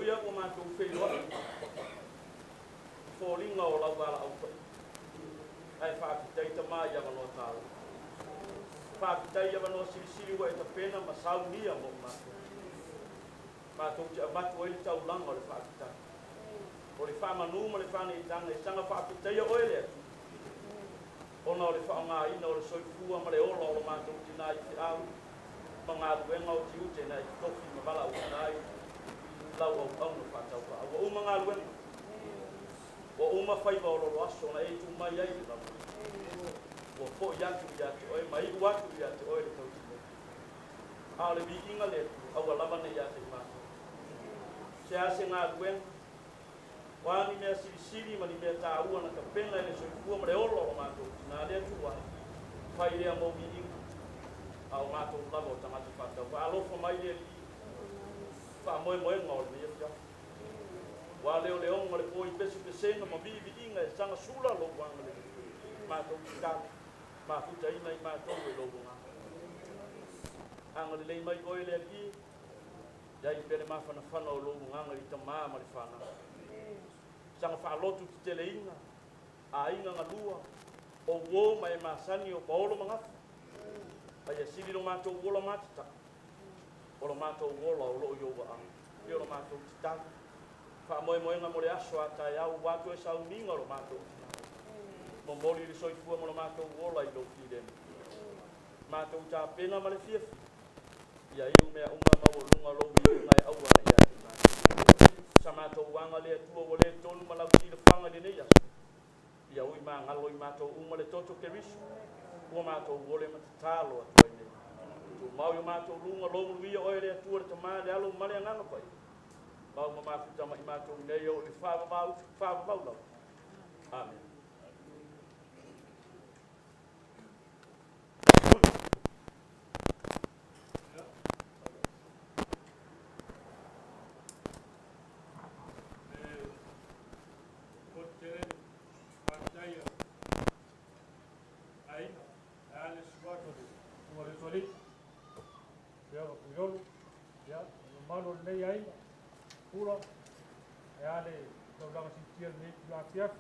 Ui ua matou feiloai i foliga o lau valaau paia, ae faafetai Tamā i avanoa taua. Faafetai i avanoa silisili ua e tapena ma saunia mo i matou. Matou te avatu ai le taulaga o le faafetai, o le faamanu ma le faaneetaga e saga faafetaia oe le Atua, ona o le faaaogaina o le soifua ma le ola o lo matou tinā i feau ma galuega o tiute na e totofi ma valaauina ai lau auauna faatauvaa. Ua uma galuega, ua uma faiva o lolo aso na e tuu mai ai le lalolagi. Ua foi atu ia te oe ma iu atu ia te oe le tautinoga. A o le viiga le Atua, aua lava ne i ia te i matou. Se a se galuega, o a ni mea silisili ma ni mea taua na tapena i le soifua ma le ola o lo matou tinā le Atua, fai lea mo viiga, a o matou lava o tagata faatauvaa. Alofa mai le Alii, faamoemoega o lenei afiafi. Ua leoleoga o le po i pesepesega ma viiviiga e saga sula lou agalelei. Matou tatalo, mafutaina i matou e lou agaga. Agalelei mai oe le Alii, iai pea le mafanafana o lou agaga i tamā ma le fanau. Saga faalotu teteleina, aiga galua, o uo ma e masani o paolo ma gafa. Aia sili lo matou ola matatai, o lo matou ola o loo i ou aao. E o lo matou tatalo, faamoemoega mo le aso a taeao ua atu e sauniga o lo matou tinā. Momoli le soifua ma lo matou ola i lou filemu. Matou tapena ma le fiafia, ia iu mea uma maualuga lou viiga e aua ne i ia te i matou. Sa matou aga le Atua ua le tonu ma lau silafaga i lenei aso. Ia ui magalo i matou uma le toto Keriso, ua matou ole ma tatalo atu ai nei. Tumau i o matou luga lou manuia oe le Atua le Tamā le Alo ma le Agaga Paia. Mau ma mafuta ma i matou nei o i le faavavau, faavavau lava. Amen. Mamalu o lenei aiga, pula, e a le taulaga siitia lenei itulā afiafi.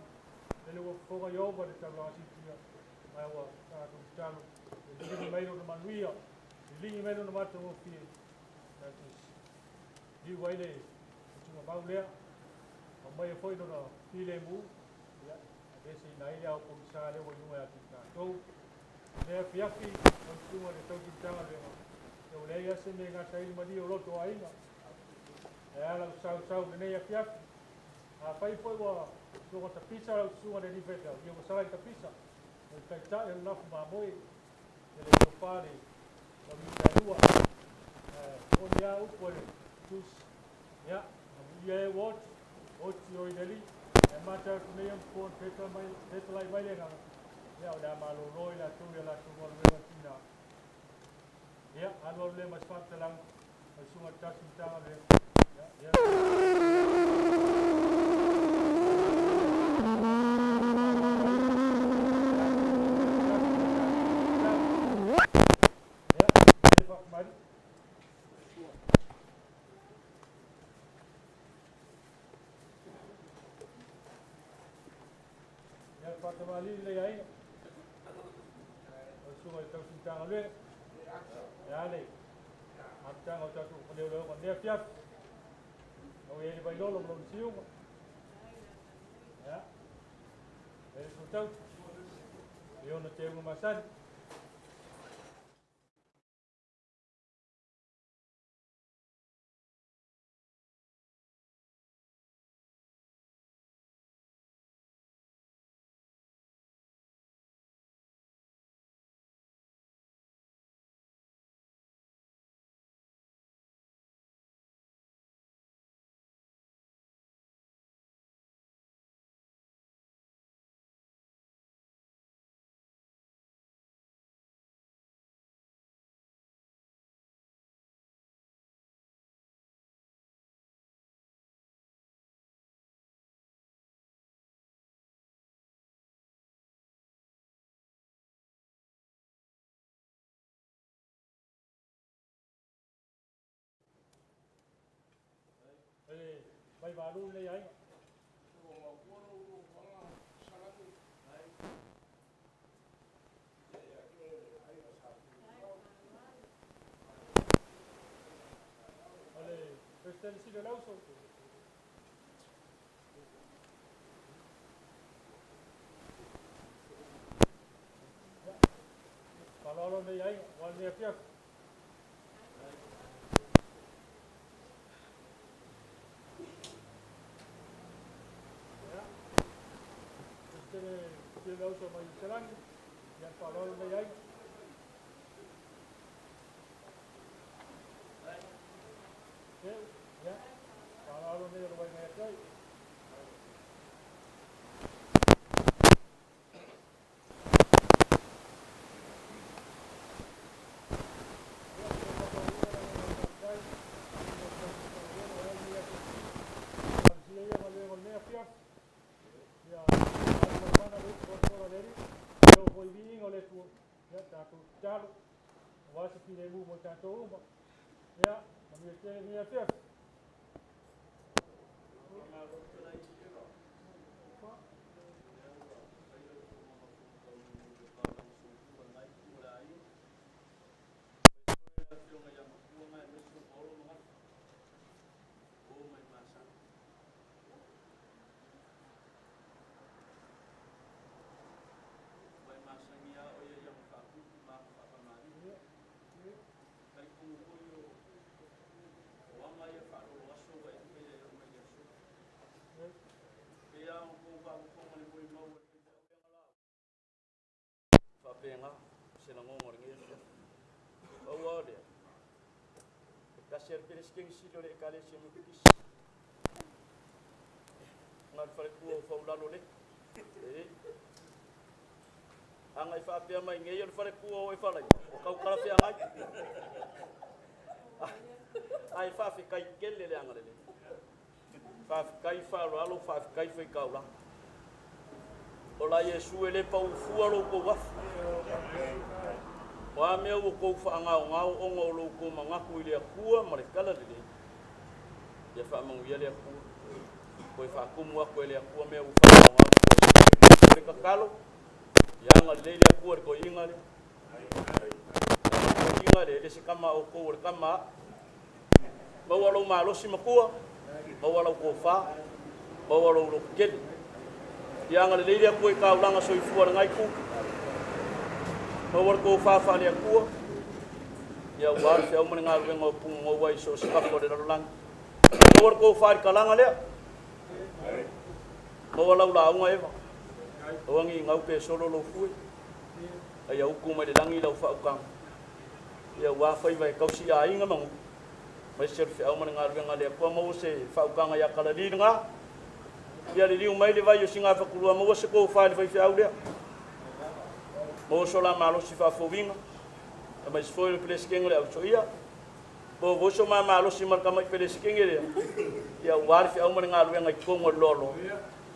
Lele ua fofoga Ieova i le taulaga siitia, ma ua tatou tatalo e liligi mai lona manuia, liligi mai lona matagofie, tatou liu ai le tuugamau lea, aumaia foi lona filemu, ia, aveeseina ai le ao pogisa lea ua i luga ia te i tatou. Lenei afiafi, lau susuga i le tautuitaga ia ua leai lava se mea e gata ai le malie o loto o aiga. E a lau sausau i lenei afiafi. Afai foi ua soga tapisa lau susuga i le alii faifeau, ia ua sala i tapisa. O le taitai o le lafu mamoe, e le tofa le lauiutaelua. Moni lava upu a le tusi, ia, amuia e ua oti, oti o i le alii. Ae matau atu nei anapo na fetalai mai le agaga, ia o le a malolo i latou i a latou galuega tina. Ia, alualu lea ma se faamatalaga, lau susuga i le tasi Matagaluega. Ia, ia, le faafumali. Ia, le faatamalii lenei aiga. Lau susuga i le tausi Matagaluega. E a le amataga o tatou faleoleoga i lenei afiafi. Lau i ai le vailolo ma lona siuga. Ia, e le suatauti. E ona teuga masani. E Vaivalu lenei aiga. O le Peresetene Sili o le Auso. Ia, faaaloalo lenei aiga aua lenei afiafi. Ia, Peresetene Sili o le Auso mai Salani, ia faaaloalo lenei aiga. Ia, faaaloalo lenei o le aiga ia te ai. Ia, faafetai. Ia galuega o lenei afiafi. Ia, mana le fola le Alii, ia foi viiga o le Atua. Ia, tatou tatalo aua se filemu mo tatou uma. Ia, manuia tele lenei afiafi. Faapena se lagoga o lenei afiafi. Pau lava o lea, e tasi lava le Peresetene Sili o le Ekalesia Metotisi, na o le faletua o Faulalo le. E agai faapea mai nei o le faletua o e Falaia, ua tautala feagai. Ae faafetai tele le agalelei. Faafetai faaaloalo, faafetai faitaulaga. O la Iesu e le paufua lo tou afu. O a mea ua tou faagaogao ona o lo outou manatu i le Atua ma le tala lelei. Ia faamanuia le Atua. Toe faatumu atu e le Atua mea ua faagaogao. O le tatalo, ia agalelei le Atua i le toeaina lea. Toeaina lea, e le se tama a outou o le tama a. Maua lou malosi matua, maua lau tofa, maua lou lototele. Ia agalelei le Atua i taulaga soifua lenai itu. Maua le tofa faale Atua. Ia ua le feau ma le galuega o pugagoa i so o se tafa o le lalolagi. Maua le tofa i le talaga lea. Maua lau lauga Eva. Aua ni gau pe solo lou fue. Ai utu mai le lagi lau faautaga. Ia ua faiva e tausi aiga ma nuu. Mai se feau ma le galuega le Atua maua se faautaga ia kalali lena. Ia liliu mai le vai o singa fakulua maua se tofa i le faifeau lea. Maua so la malosi faafouina. Mai se foi le Peresetene le ausoia. Maua foi so ma malosi ma le tamai Peresetene lea. Ia ua le feau ma le galuega i totonu o le loaloa.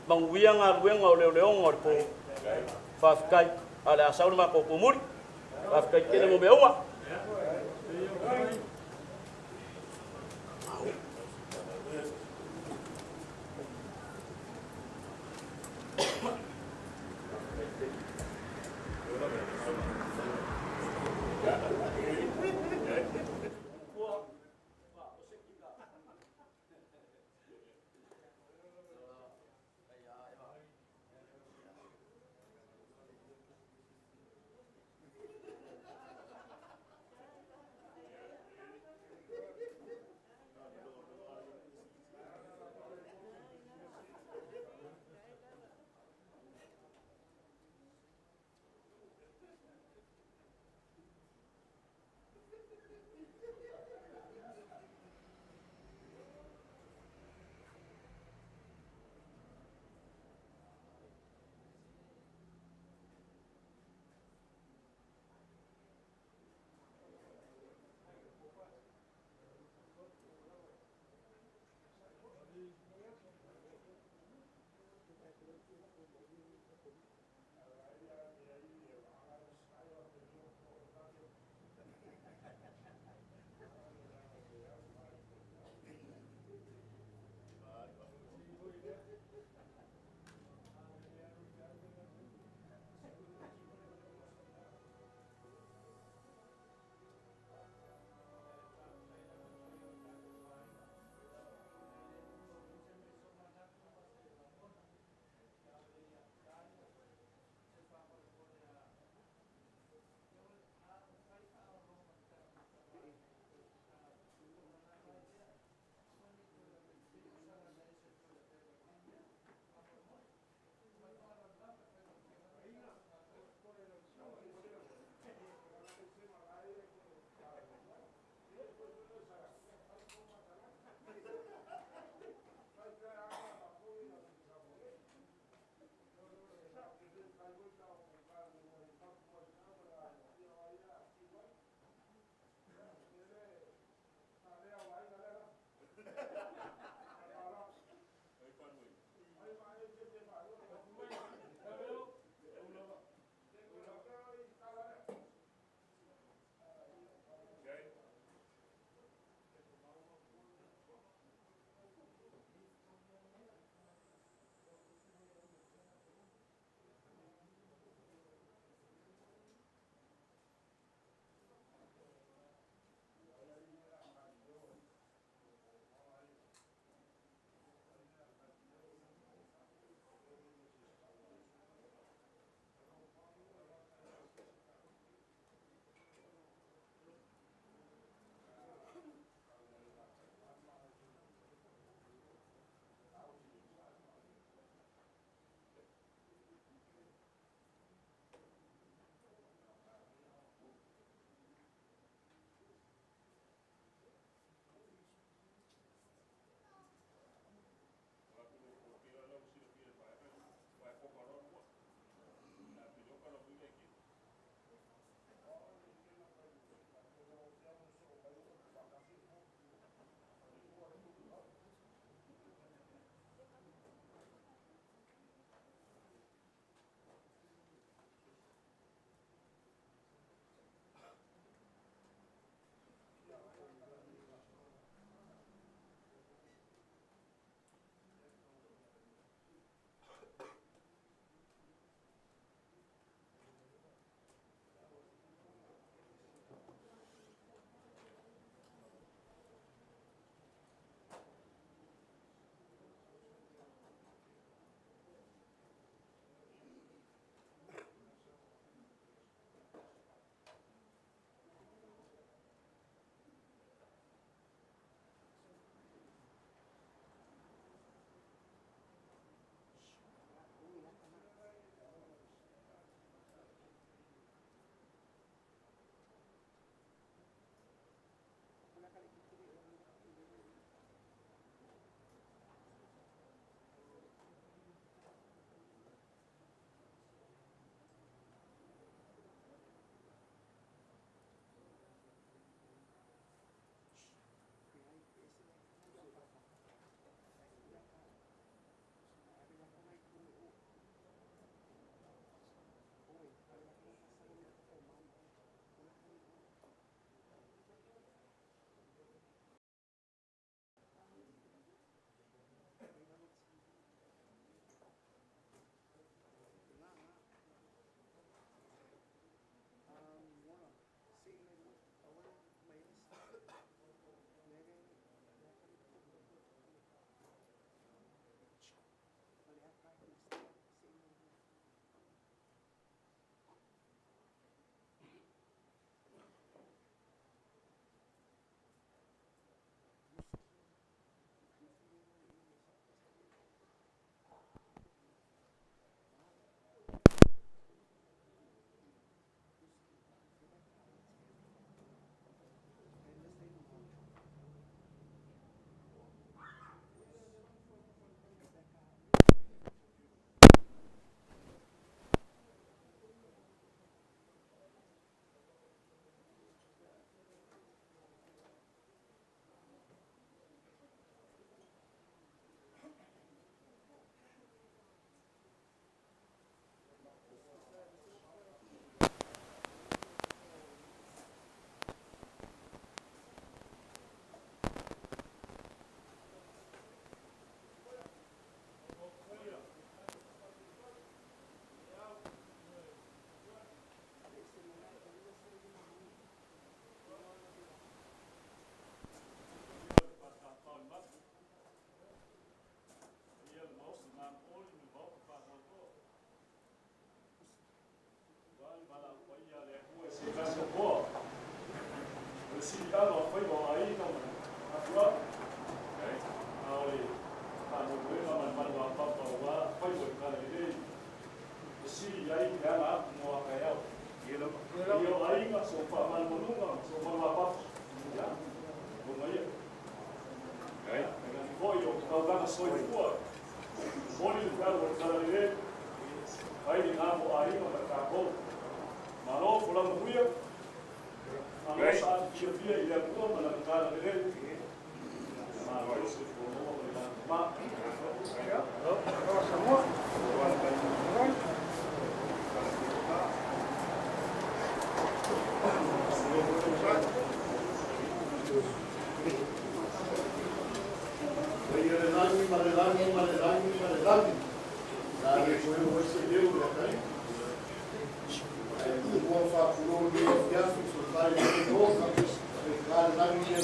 Manuia galuega o leoleoga o le po. Faafetai. A le asau le matou tumuli. Faafetai tele mo mea uma. Fesiliʻaga o faiva o aiga ma afuaʻa a o le faamoemoega ma le malu apapa auā faiva i talalelei fesili ai le ala atu mo akaeao ia o aiga so faamalumaluga ma so malu apapa ia luga ia foi o taulaga soifua moli le feau o le talalelei fai lena mo aiga ma le tatou malo folauga huia malo saʻafiafia i le Atua ma lana talalelei malo soifua maua ma le lagama. Malelagi, malelagi, malelagi, malelagi. La le koe o se leo le kai. Ai ku mo fa ku lo le fiafi so tai le no ka le ka lagi le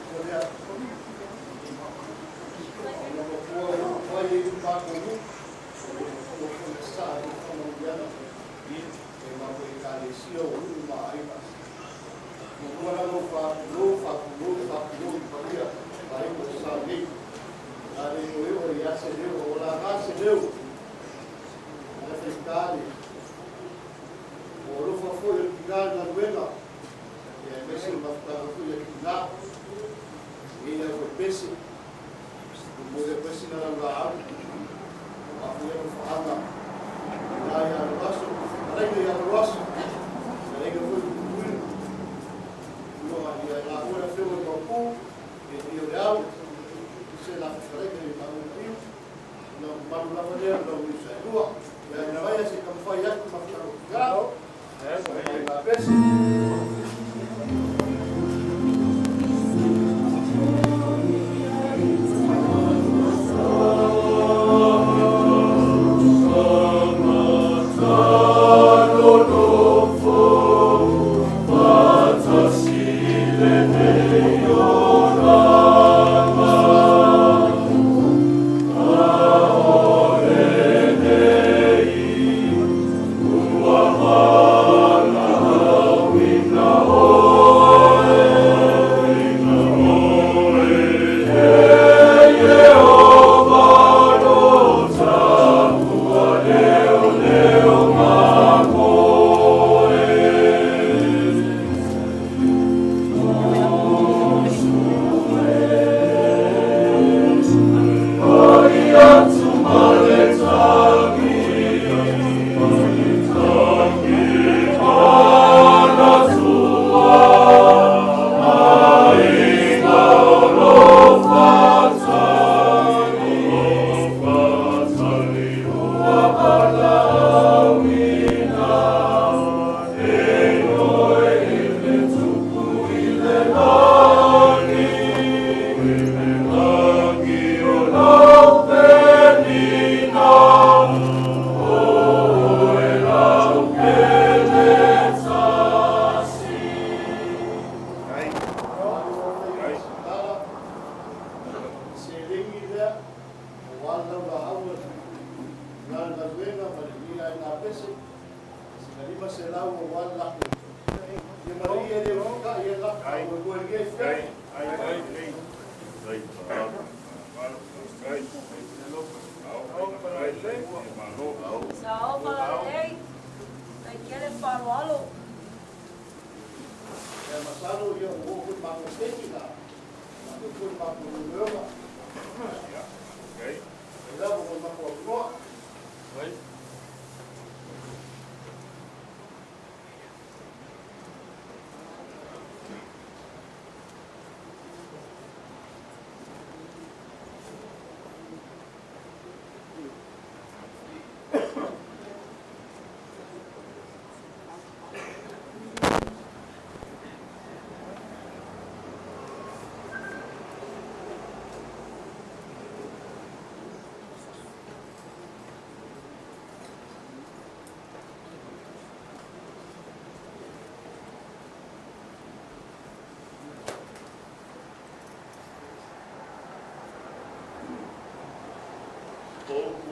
ko le. Na mo ko o ai u pa ko nu. O ko le sa ko mo ya na. E ma ko ka le si o u ma ai ma. Mo ko la lo fa lo fa lo fa lo pa ia. Ai ko sa ni. Ale o o ia se leo o la ga se leo. Ale festale. O lo fa foi o tiga na luena. E me se ma fa foi o tiga. E ia foi pese. O mo de pese na la a. A foi o fa anga. La ia lo aso, la ia lo aso. La ia foi o tuil. No a ia la ora foi o po. E io le au. Se la frega e ma no malu lava lea no sa lua ia na vai se kam fai atu ma fa ga la pesi.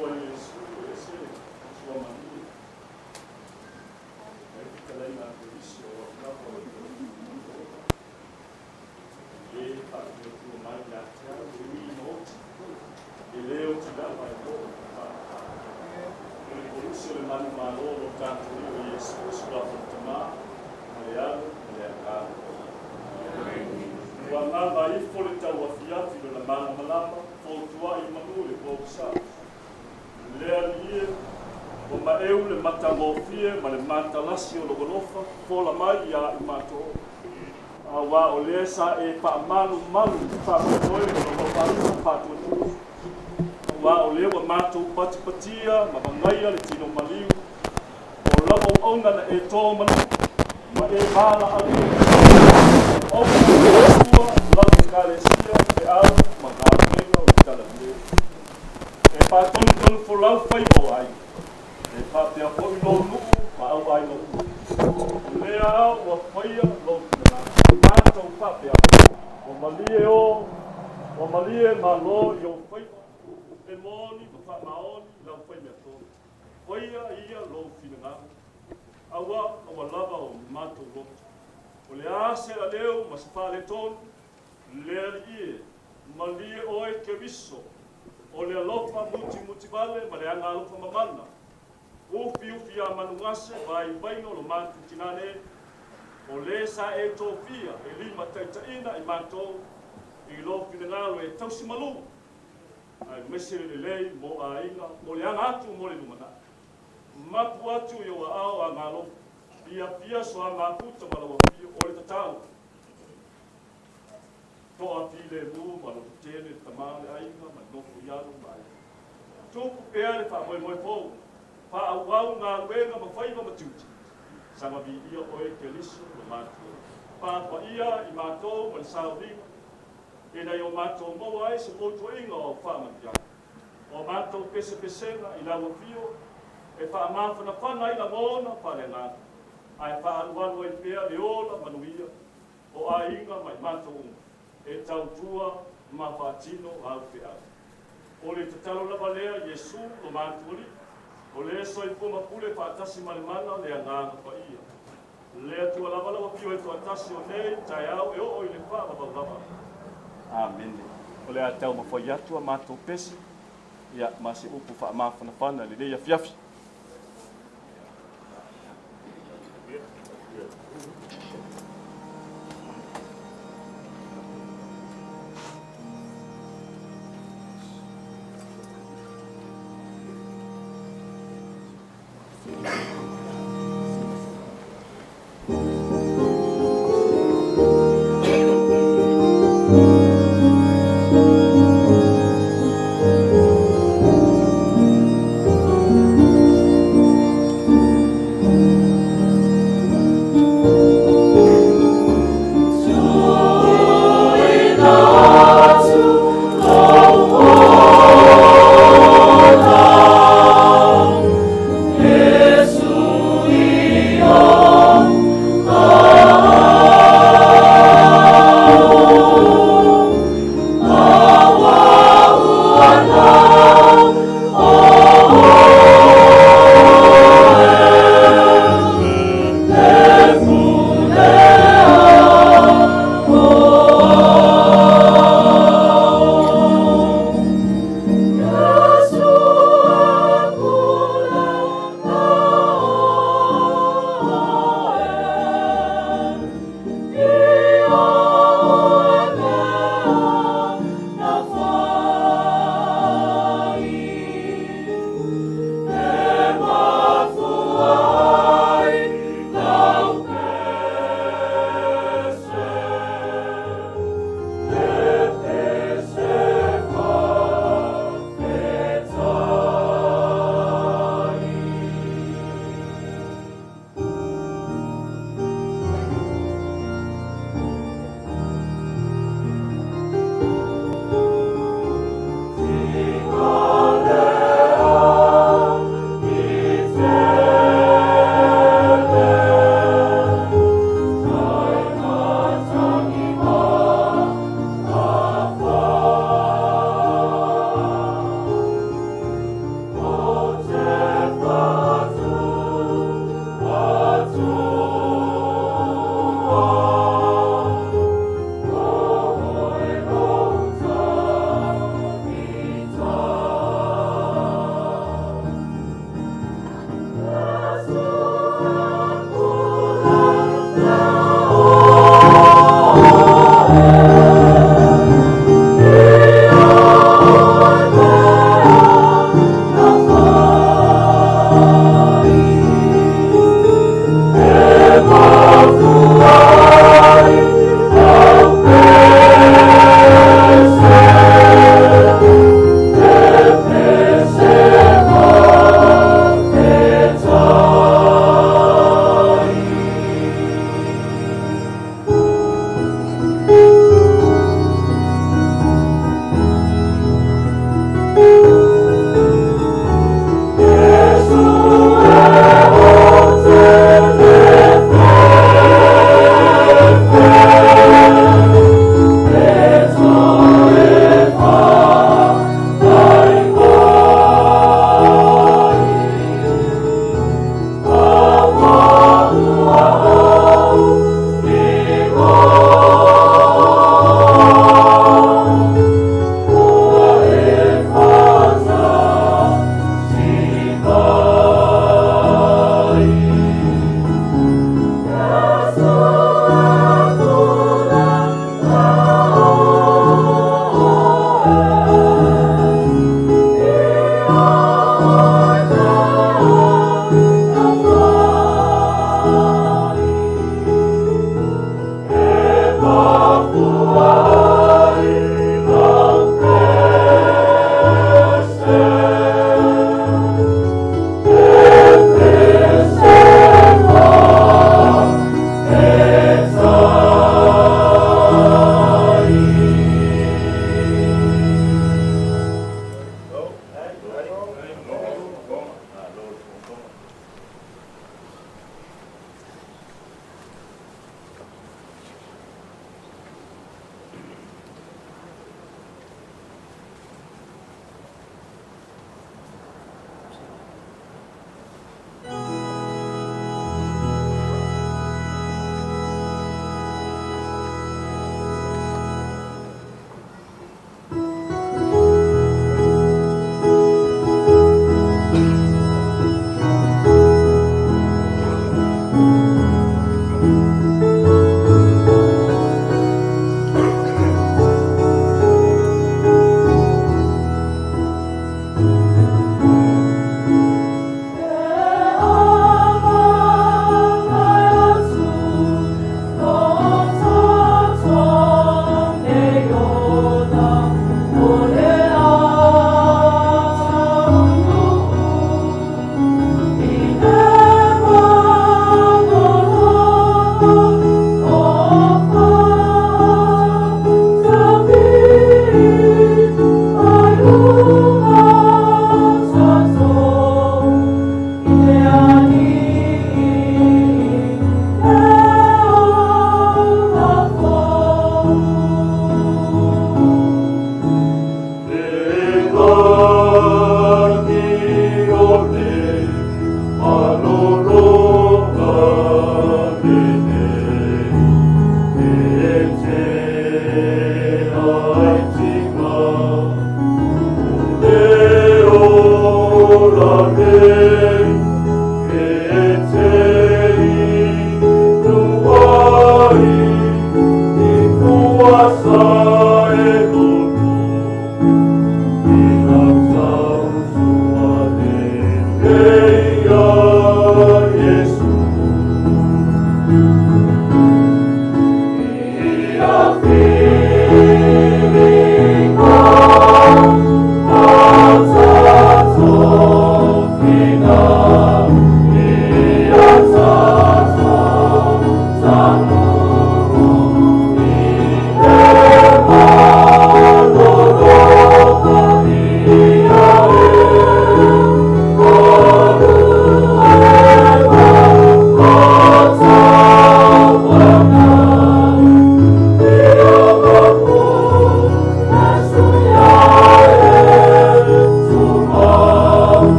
O Yesu ese sua mania. Aí fica lá na polícia ou na polícia. Faatuatua mai ia te au e ui ina oti, e lē oti lava e oo i le faapapa. O le koluse o le manumalo o lo tatou Alii o Iesu, i le Suafa o le Tamā, ma le Alo, ma le Agaga Paia. Ua gava ifo le tauafiafi i lona malamalama, fotuai manu i le pogisa. Le Alii e, ua maeu le matagofie ma le matalasi o lou alofa, fola mai iā i matou, auā o lea sa e faamalumalu i le faamoemoe o lau auauna faatuatua, auā o lea ua matou patipatia ma vagaia le tino maliu o lau auauna na e tō manu ma e valaauina, auauna e tautua lau Ekalesia i feau ma galuega o le Talalelei. E faatonutonu folau faiva o aiga, e faapea foi lou nuu ma au aiga uma. O lea ua faia lou finagalo, matou faapea, ua malie o, ua malie Malo i ou faiva, e moni ma faamaoni lau faimea tonu. Faia ia lou finagalo, aua ua lava o matou loto. O le a se aleu ma se faaletonu, le Alii e, malie oe Keriso, o le alofa mutimutivale ma le agaalofa mamana, ufiufi a manugase vaivaiga o lo matou tinā nei, o lē sa e tofia e limataitaiina i matou i lou finagalo e tausi malū aemaise le lelei mo aiga o le aga atu mo le lumanai. Mapu atu i ou aao agalofa, fiafia soa mafuta ma lau afio o le tatalo. Toafilemu ma lototele le tama o le aiga ma le nofo i alo ma aiga. Tupu pea le faamoemoe fou, faaauau galuega ma faiva ma tiute. Saga viia oe Keriso lo matou Papaia i matou ma le sauniga, ina ia o matou maua ai se fautuaina o au faamanuiaga. O a matou pesepesega i lau afio e faamafanafana ai lagona faaleagaga, ae faaalualu ai pea le ola manuia o aiga ma i matou uma e tautua ma faatino au feau. O le tatalo lava lea Iesu lo matou Alii, o le soifua ma pule faatasi ma le mana o le Agaga Paia. Le Atua lava lau afio e toatasi o nei taeao e oo i le faavavau lava. Amene. O le a taumafai atu a matou pese, ia, ma se upu faamafanafana i lenei afiafi.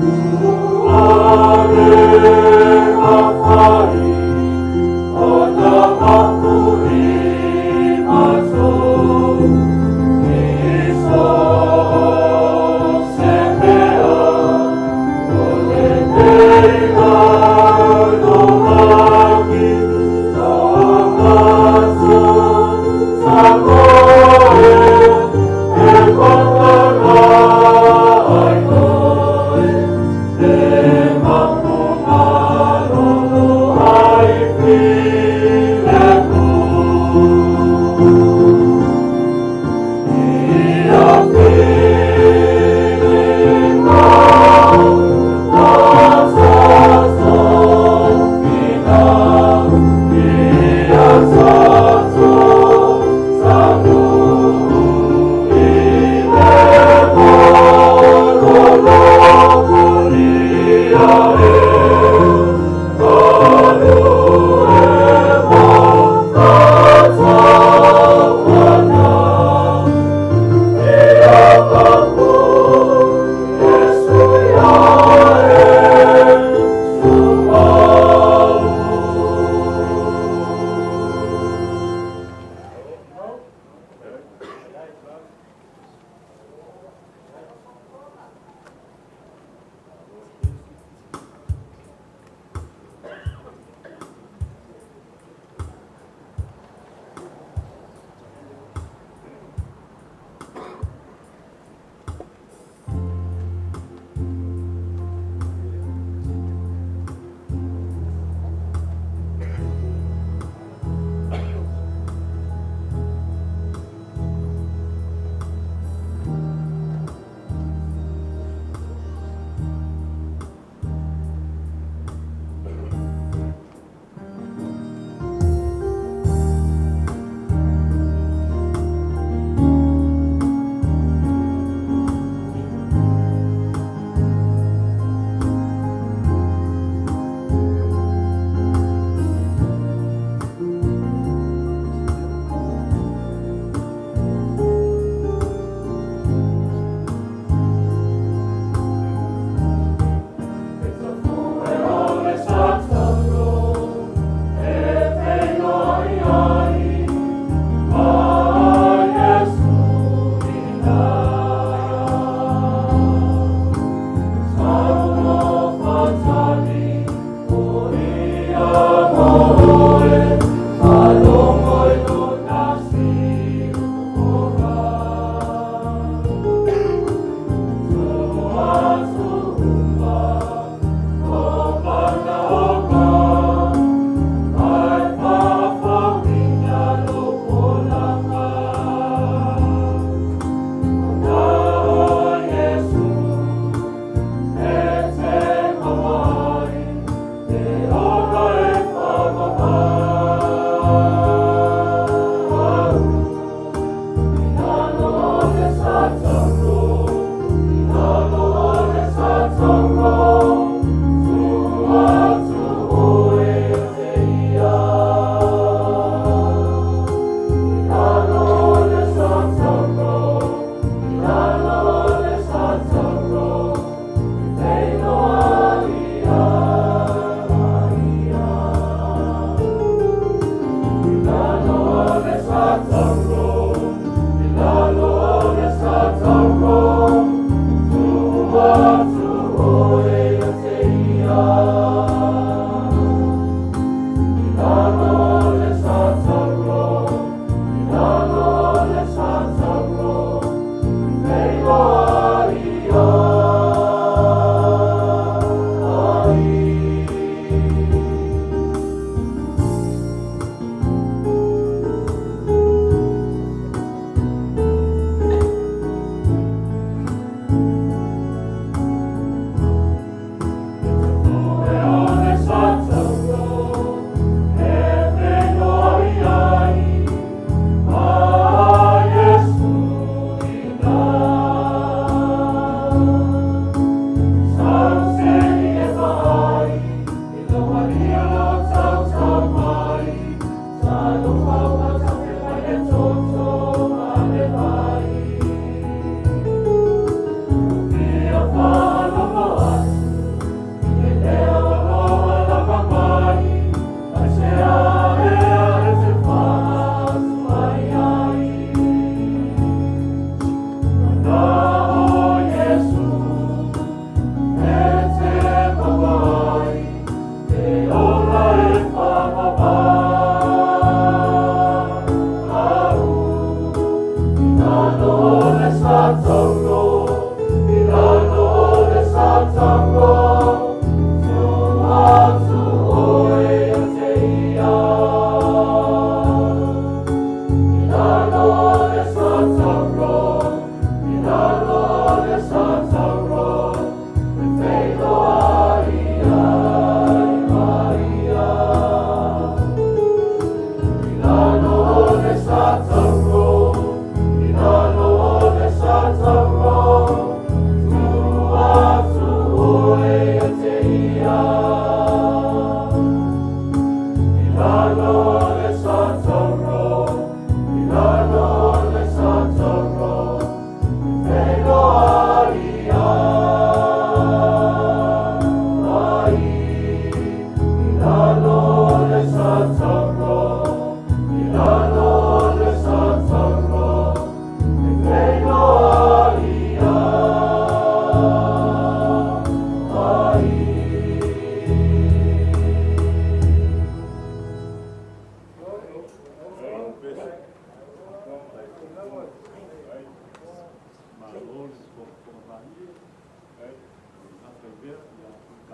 E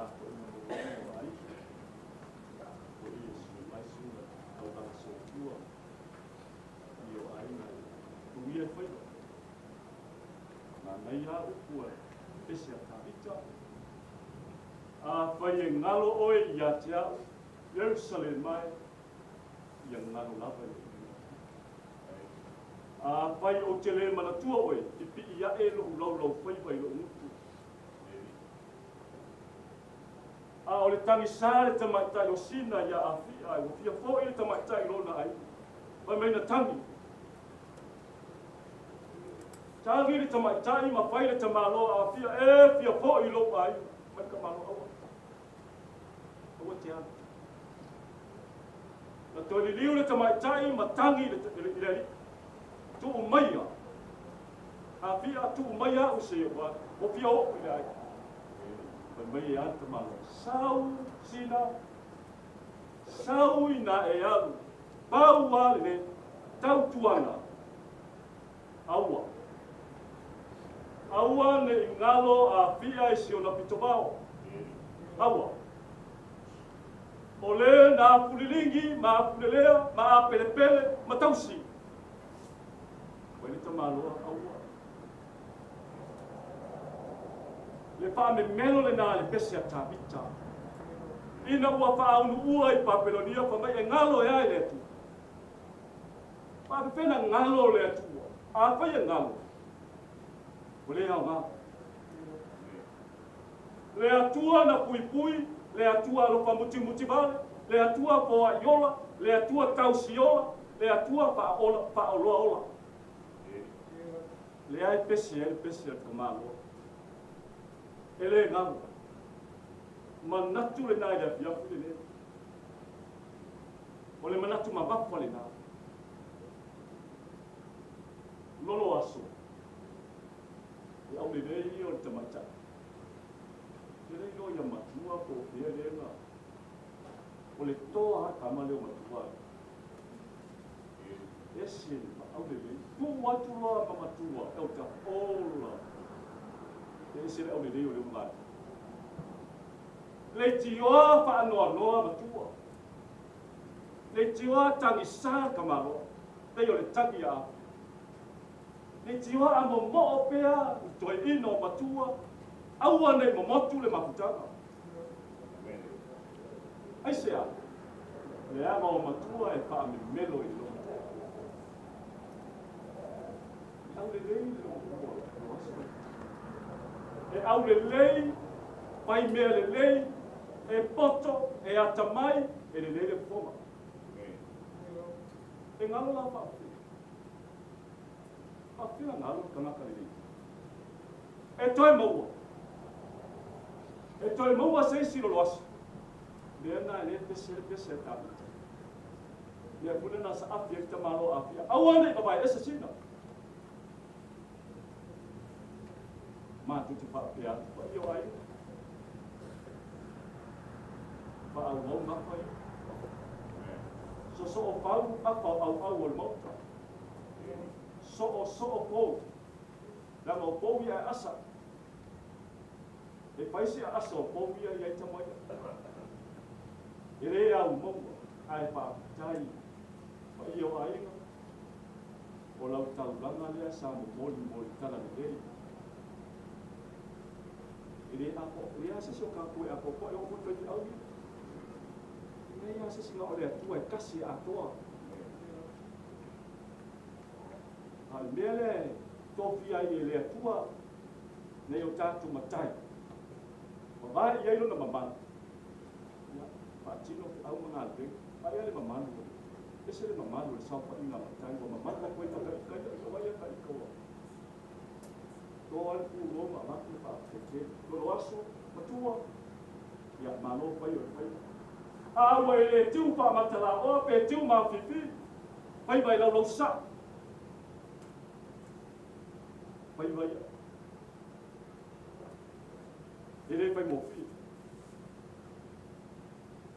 Tapuaiga maualuga o aiga, foi e sui mai susuga taulaga soifua i o aiga e tuia e faiva. Manaia lava upu a pese a Tavita. Afai e galo oe ia te au, Ierusalema e, ia galo lava i lou igoa. Afai ou te le manatua oe, pipii ae lou laulaufaiva i lou gutu. A o le tagisa le tamaitai o Sina ia Afia, ua fia foi le tamaitai i lona aiga. Fai mai na tagi. Tagi le tamaitai ma fai le tamaloa a Afia, e fia foi i lou aiga. Fai mai le tamaloa, aua. Aua te alu. Na toe liliu le tamaitai ma tagi i le alii. Tuu maia. Afia, tuu mai au se ua fia oo i le aiga. Fai mai e a le tamaloa, sau Sina, sau ina e alu, pau a le tautuana, aua. Aua ne i galo Afia i si ona pitovao. Aua. O le na afuliligi ma afulelea ma apelepele ma tausi. Fai le tamaloa, aua. Le faamemelo lenā le pese a Tavita. Ina ua faaunuua i Papelonia fai mai e galo e a i le Atua. Faapefea na galo le Atua. Afai e galo, ua le aoga. Le Atua na puipui, le Atua alofa mutimuti vale, le Atua foaiola, le Atua tausiola, le Atua faaoloa ola. Le ai pese ai le pese a le tamaloa. E le galo. Manatu lenā i le afiafi lenei. O le manatu mamafa lenā. Lolo aso. E aulelei ia o le tamaitai. E le iloa ia matua po o fea lea na. O le toa lava tama lea o matua ai. Ese le aulelei. Tuu atu loa ma matua e o taola. E ese le aulelei o le umae. Leitioa faanoanoa matua. Leitioa tagisa tamaloa. Pei o le tagi a Afia. Leitioa a momoo pea i toeaina o matua. Aua nei momotu le mafutaga. Aisea? Leaga o matua e faamemelo i lou matua. E aulelei le matua o aso. E aulelei, fai mea lelei, e poto, e atamai, e lelei le fofoga. E galo la faapefea. Faapefea galo le tagata lelei. E toe maua. E toe maua se isi lolo aso. Lea na e le pese le pese a Tavita. Lea foi lena saafi ai le tamaloa a Afia. Aua nei vavae ese Sina. Matou te faapea atu paia o aiga. Faaauau gafa ia. Sosoo fau afa o auau o le maota. Soosoo pou. Leaga o pou ia e asa. E fai se aasa o pou ia i ai tama ia. E le au maua, ae faafetai paia o aiga, o lau taulaga lea sa momoli mo le tala lelei. E le a se isi o tatou e atoatoa, e oo foi i faifeau ia. E leai lava se isi na o le Atua e tasi e atoa. A o le mea lea e tofia ai e le Atua nei o tatou matai, vavae i ai lona mamalu, ia, faatino feau ma galuega. Vaai le mamalu o le, ese le mamalu o le saofaiga a matai, ua mamalu atu ai ta ita, ita, vaai ta ita ua toa ai le pulo ma avatu le faafetai tele. Lolo aso, matua, ia, malo fai o le faiva. A ua e le tiu faamatalaoa pe tiu mafifi, faiva e laulausa. Faiva ia. E le faigofie.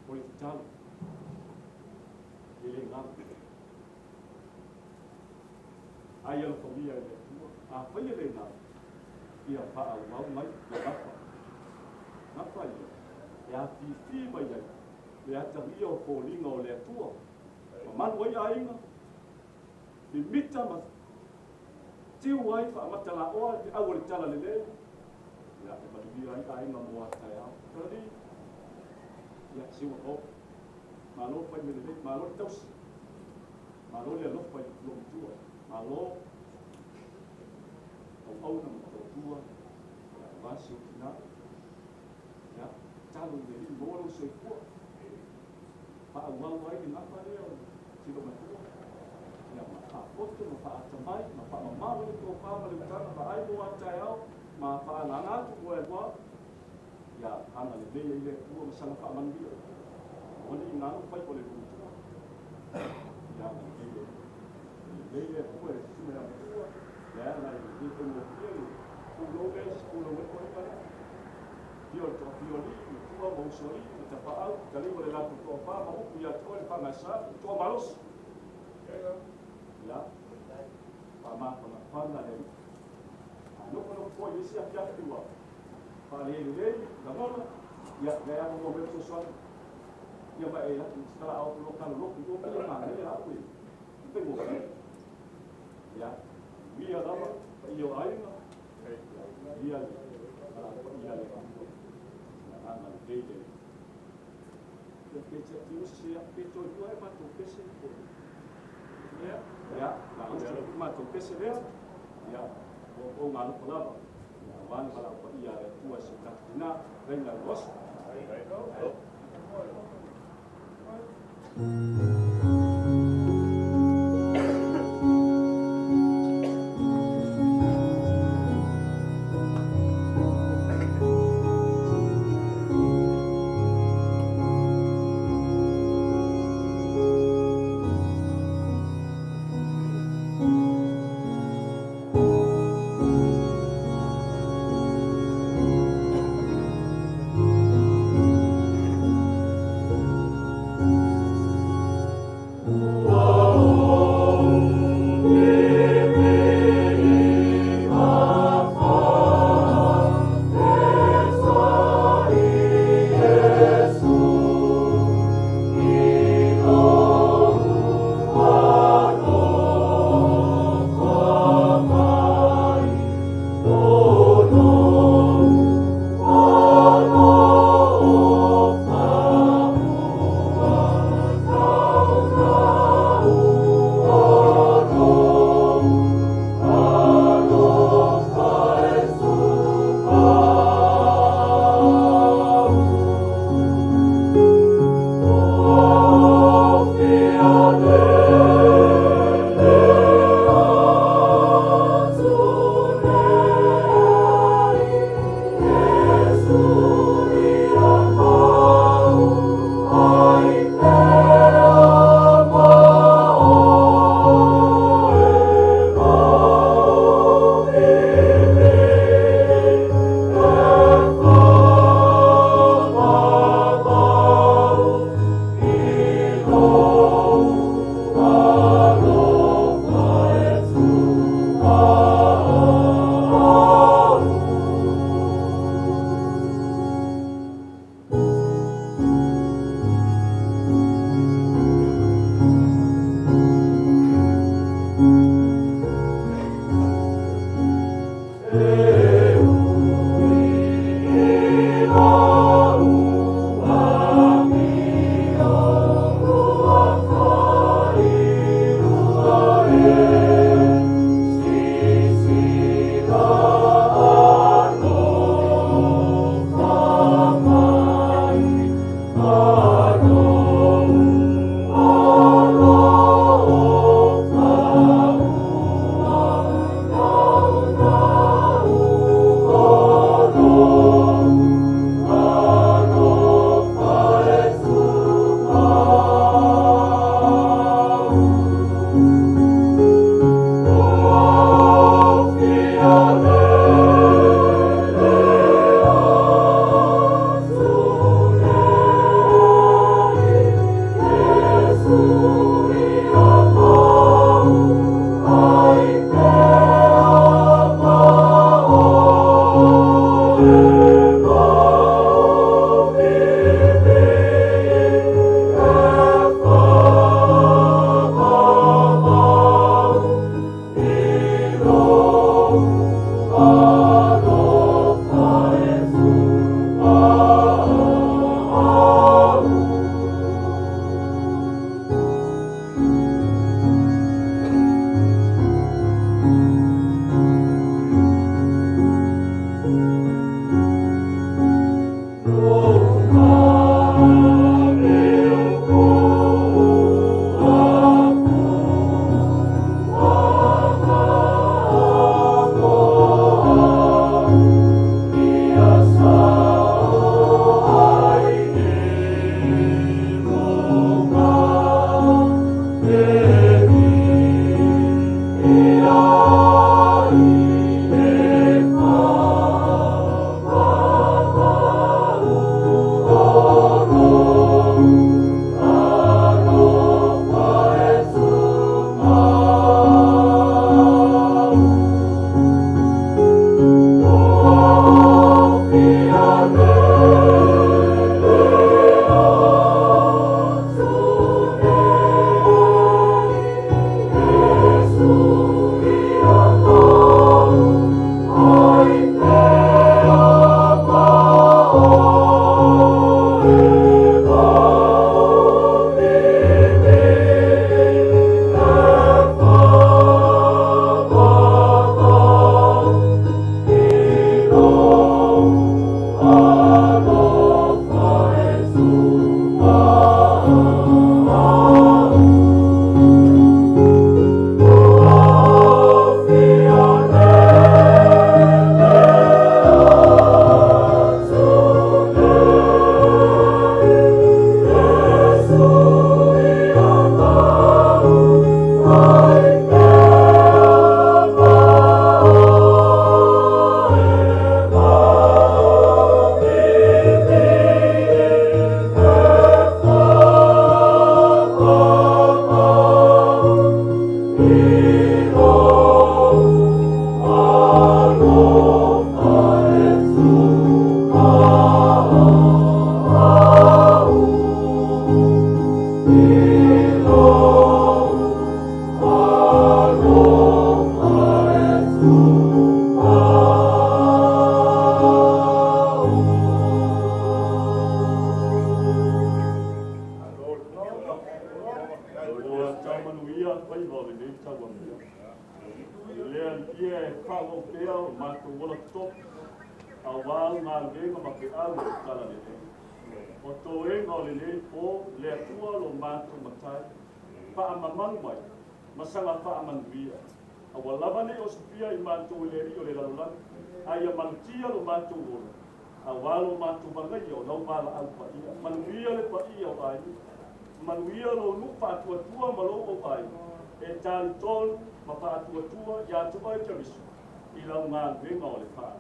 O le tatalo. E le galo. Ai alofagia e le Atua, afai e le galo, ia faaauau mai, ia gafa. Gafa ia. E afifi mai ai le atagia o foliga o le Atua. Mamalu ai aiga, mimita ma tiu ai faamatalaoa le feau o le tala lelei. Ia, e manuia ai aiga mo a taeao. Talali, ia, se ua oo. Malo fai me lelei, malo le tausi. Malo le alofa i lou matua. Malo auauna ma tautua, ia, aua si ou tina. Ia, tatalo i le Alii maua lou soifua. Faaauau ai le gafa lea o si lou matua. Ia, ma faapoto ma faatamai ma faamamao le tofa ma le utaga vaai mo a taeao ma faaagaga atu mo e alua. Ia, agalelei ai le Atua ma sana faamanuia. Aua ne i galo fai o le matua. Ia, agalelei le lelei le Atua i le susuga ia matua. Ia, ala i lenei faigofie le pulou lea, se pulou ai koe pale. Fia o le toafia o alii, matua ma usoalii, ma tapaau, taliga o le latou toafa ma upu ia te oe le faagaisa, toa malosi. Ia, faamafanafana le Alii. A nofonofo foi i isi afiafi ua faalelelei lagona, ia, lea lava ua mea fesoasoani. Ia ma e atu tala au lo kalo loku o pele manaia la au e faigofie. Ia, manuia lava paia o aiga, ia, manuia le paia le Atua. Ia, agalelei le Alii. Ia, pe te usi se pe toe lua e matou pese po. Ia, na usi le matou pese lea. Ia, o o ngā loko lava. Ia, aua le valaau paia a le Atua se tatou tina, Reina Rosa. e whaau pea o mātou wala topu, a wāu ngā venga ma ke au o tala lele. O tōenga o lele pō, le atua lo mātou matai, wha amamanu mai, masanga wha amanuia. A walava nei o sufia i mātou le ri o le lalolagi, a ia malutia lo mātou ola, a walo mātou vangaia o lau wala au paia, manuia le paia o ai, manuia lo nu whaatuatua ma lo o ai, e tali tonu ma whaatuatua ia atu ai Keriso, i lau ngā venga o le whaa.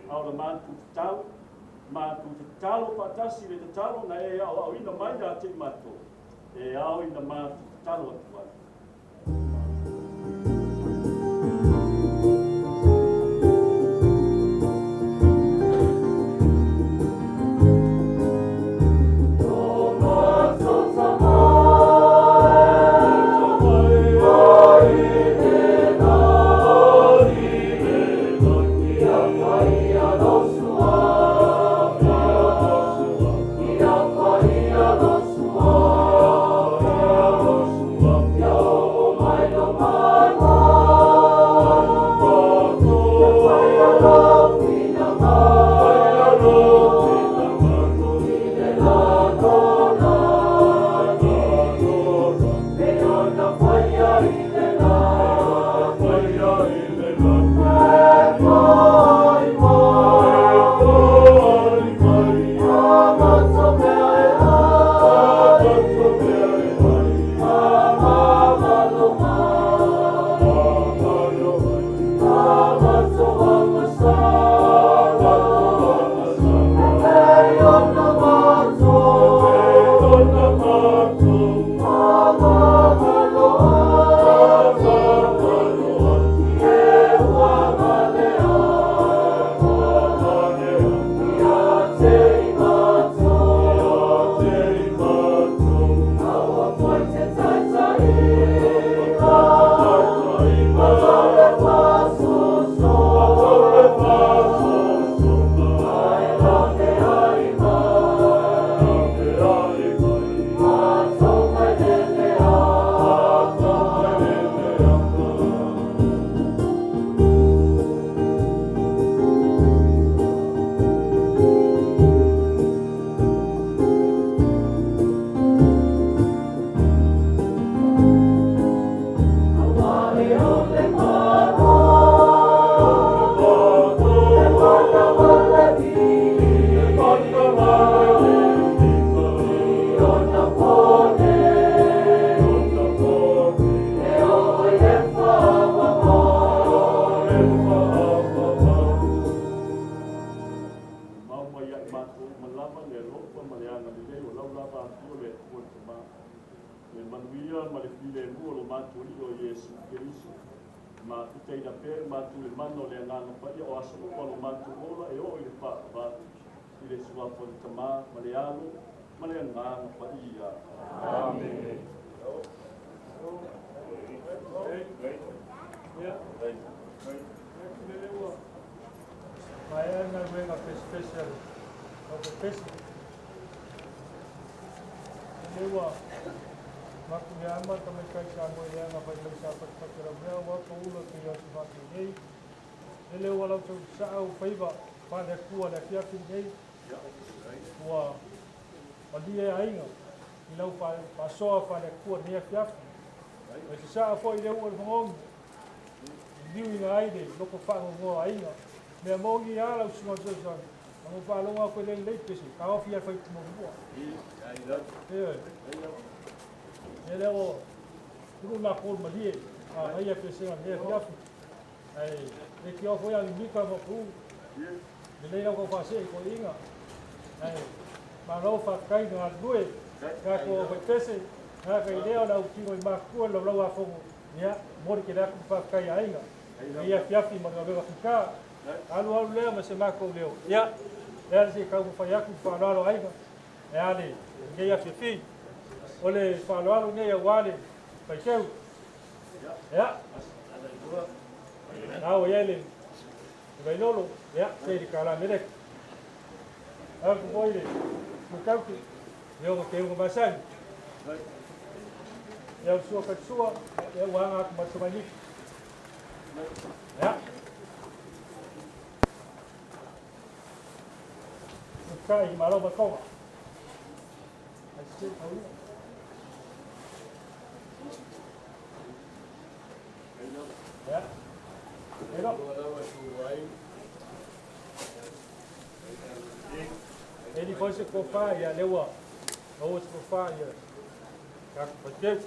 A o la mātou tatau, mātou tatalo whaatasi le tatalo na e au au ina mai a te mātou, e au ina mātou tatalo atu ai. Soa whale kua nea fiafi. E se saa fo i le ua le whangongi. I niu ina aide, loko whangongoa ainga. Mea mongi ala usunga tsoa. Mango whalonga koe le lei pese. Ka ofi al whai kumomua. E le o, kuru nā kōl malie. A haia pese nga nea fiafi. E ki au foi a mika ma pū. Le lei au kau whase i koe inga. Ma lau whakai ngā lue. Ka ko whaipese, ngā kai leo lau tingo i mākua lau lau afongo. Ia, mori ke lea kupa kai ainga. Ia fiafi ma ngā fika. Alu alu lea ma se mākou leo. Ia, lea se kau whai aku whaaloalo ainga. E ale, nei afiafi. O le whaaloalo nei a wale, whaikeu. Ia. Nā o ia le, vailolo, ia, te ri ka la melek. Aku foi le, mukauki. Leo ke unga masani. Leo sua ka sua, leo wanga aku matumani. Ia. Kai malo ma tonga. Ai se au. Ia. Elo. Ele foi se cofar ia lewa. Ou se cofar ia. Ka patet.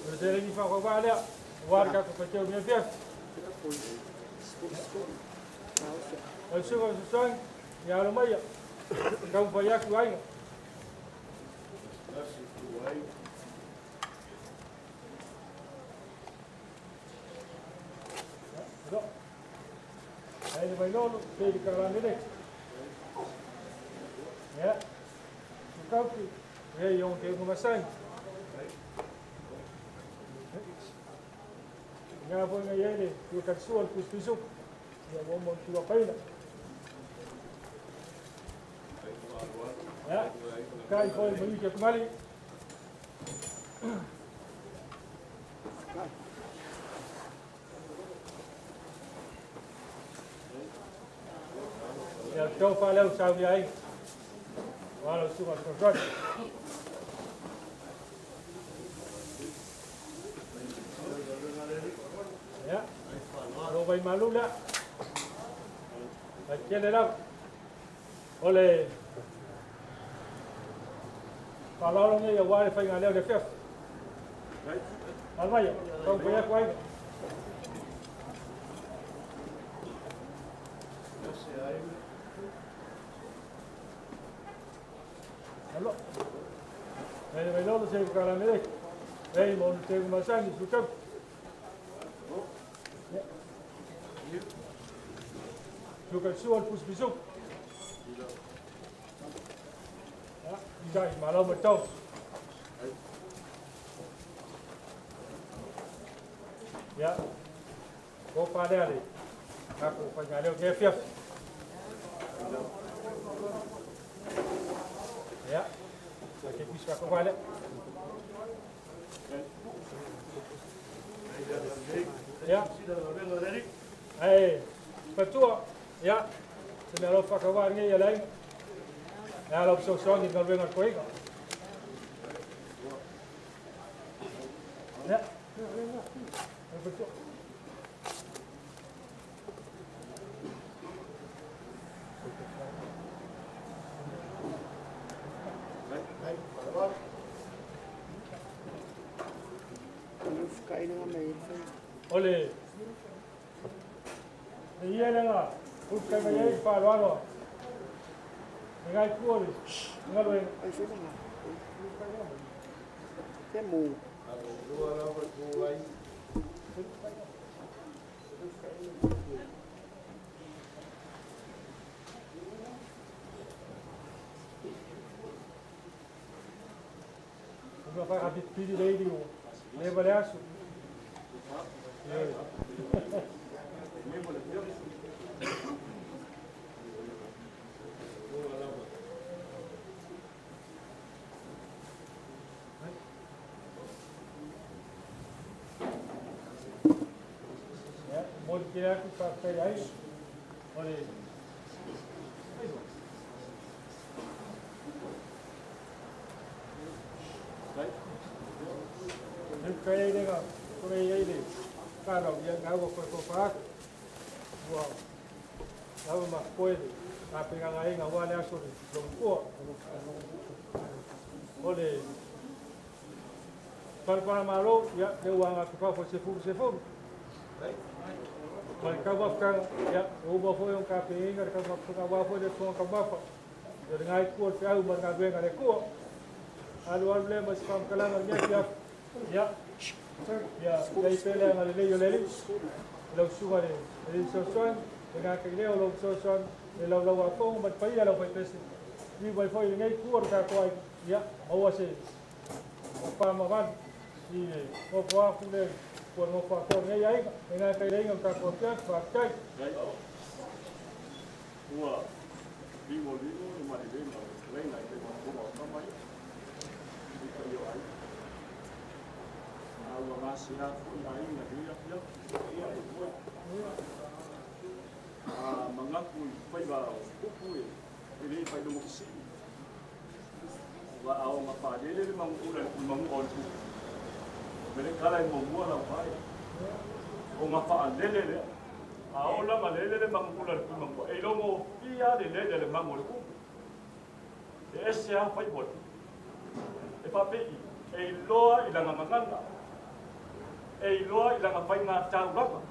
O le ni fa ko va lea. Wa ka ko patet mi fief. O se ko sang ia lo mai. Ka pa ya ku ai. Ai le vai lolo, te di kalamele. Ya. Tukauki, e yon te masai. Nga po nga yele, tu katsual kuspisu. Ya mo mo tu apaina. Ya. Kai foi mo ke kumali. Ya tau fa leu sau ni ai. Wala su ma ko. Ya. Lo vai malula. Aquele lá. Ole. Falaram ne ya wale fa ngaleo de fef. Alvaya, tau pa ya kwai. Allo. Ele vai logo se caramele. Ei, mon te masani su kap. Su kap su al pus bisu. Ya, dai malo ma tau. Ya. Ko pa le ale. Ka ko pa ngale ke fief. Ya. Aqui que está com vale. Ya. Ai, patua. Ya. Se me lo fa cavar ni ya lai. Ya lo so so ni no vengo al coiga. Ya. Patua. Ole. Ia lenga, ukai mai ai fa loa. Ngai kuoli. Ngai. Ai fe lenga. Te mu. Uma fa rapid pidi lady o. Leva leasu. Ya, molti aku pakai ai. Ole. Kai lenga, ko ei le. Kala ia ngau ko ko pa. Ua. Lau ma koe ka penga ngai ngau wale aso lo ko. Ole. Pal para malo ia le wanga ko fa se fu se fu. Mal ka wa ka ia o ba fo yon ka penga ka ma ka wa fo le fo ka ma fa. Le ngai ko te au ma ka venga le ko. Alu alu le ma spam kala ngai ia. Ya. Ya, dai pele ma le yo le lo su va le so so le ga ke le lo so so le lo lo wa ko ma pa ia lo pa pese ni vai foi ngai ku ka ko ai ya o se o pa ma van ni o ko ku le ko no pa ko ngai ai ngai ka le ngai ka ko ka pa ka ua vivo vivo le ma le ma le ngai te ma ko ma mai ni ka yo ai. Ua gasea foi aiga i lenei afiafi. A manatu i faiva o upu e le faailogo fesili. Ua aoga faalele le manuula i le manu'a o le tupu. Mele kala e muamua lau pae. O ngā whaalele lea. A o langa lele le manuula le manu'a. E logo fia le lele le mangu o le kupu. E ese a whai mo le kupu. E whapei, e iloa i langa mangana. E iloa i langa whai ngā tauranga.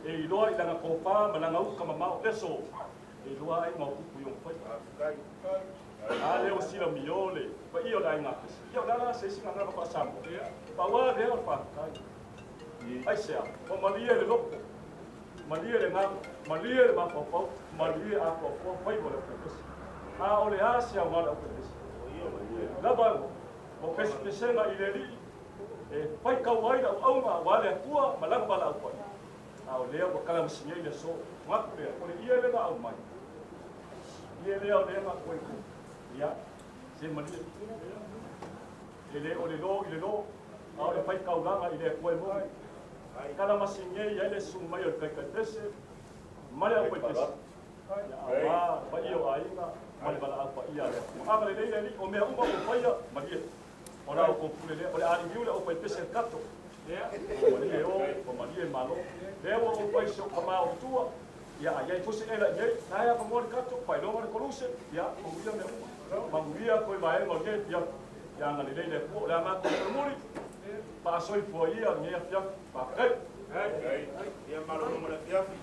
E iloa i langa kōpā ma langa uka mamao leso. E iloa ai ngā kupu i whai. A leo sila miole, pa i o le ai ngā pesi. Ia o lala se isi ngā ngā pa samo. Pa wā leo o whakakai. Ai sea, o malie le loko, malie le ngā, malie le mapapau, malie a kua whai mo le au pesi. A o le asia o ngā le au pesi. Lava o pesi pesenga i le li, e whai kau ai lau aunga wa le atua ma langa wala au pai. A o lea wa kala masinga i le so, ngaku lea, o le ia le ngā au mai. Ia lea o lea ngā koe ku. Ia, se malie. E le o le lo i le lo, a o le whai kaulanga i le koe mo. Kala masinga i le sumai o le kaikai pese, male au pai pese. Ia awa, pa i o ainga, male wala au pa ia lea. Anga le leile li, o mea uma o whaia, malie. O la o kōpule lea, o le ali le o pai pese kato. O malie o, o malie malo. Lea o o pai se o kamā o tua, ia ai ai fose ela i ei, nae a pamoa le kato, pai longa le koluse, ia, manuia mea uma. Manuia koe vaenga o le ia, ia anga le leile kua, o le ama koe muri, pa asoi fua ia, ngea fiafi, pa kai. Ia malo mo le fiafi.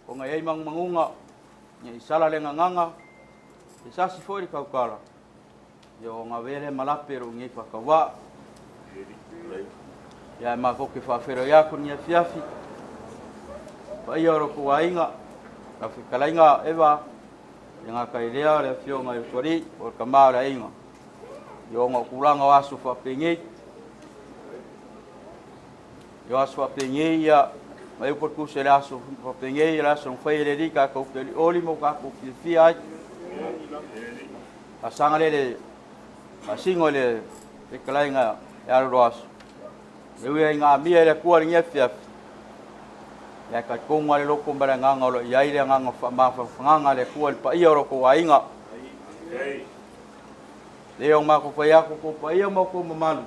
O ngai ai mangunga ni sala le nganga e sasi foi kaukala yo ngavele malape ro ngi whakawa ya ma ko ke whawhero ya ko ni fiafi pa ia ro ko ainga ka fikalainga eva nga kailea le fionga i kori o ka maura inga yo ngo kulanga wasu fa pengi yo asu fa pengi ya mai por ku se laso fa pengi la son fai le rika ko ke oli mo ka ko fi ai asanga le asingo le kalainga ya ro asu le nga mi le ku le fiafi ya ka konga le loko mbara nganga lo ya ile nganga fa ma fa nganga le ku le pa ia ro ko ainga le o ma ko fa ya ko ko pa ia mo ko mamalu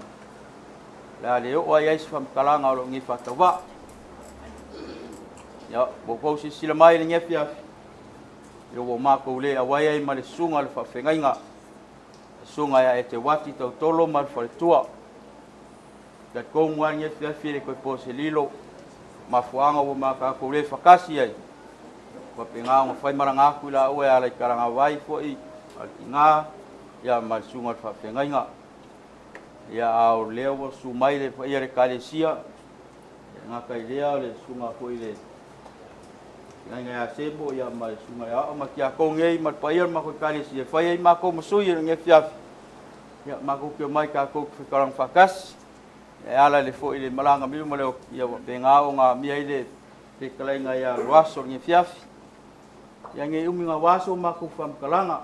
la le o ai fa kalanga lo ngi fa tawa ya bo ko si sila mai le fiafi yo o ma ko le awai ai ma le sunga le fa fengainga sunga ya e te wati tau tolo ma fa tua ka konga le fiafi le ko po se lilo mafuanga o maka ko le fakasi ai ko penga o fai maranga ku la o ala karanga vai foi nga ya ma sunga fa fengainga ya au le o su mai le ia le kalesia nga kai le le sunga foi le nga ya sebo ya ma sunga ya o ma kia ko ngei ma pa ia ma ko kalesia fai ai ma ko musui nge fiafi ya ma ko ke mai ka ko karang fakasi e ala le foi le malanga mi mo le ia penga o nga mi ai le te kalainga ia roaso ngi fiafi ia ngi umi nga waso ma ku fam kalanga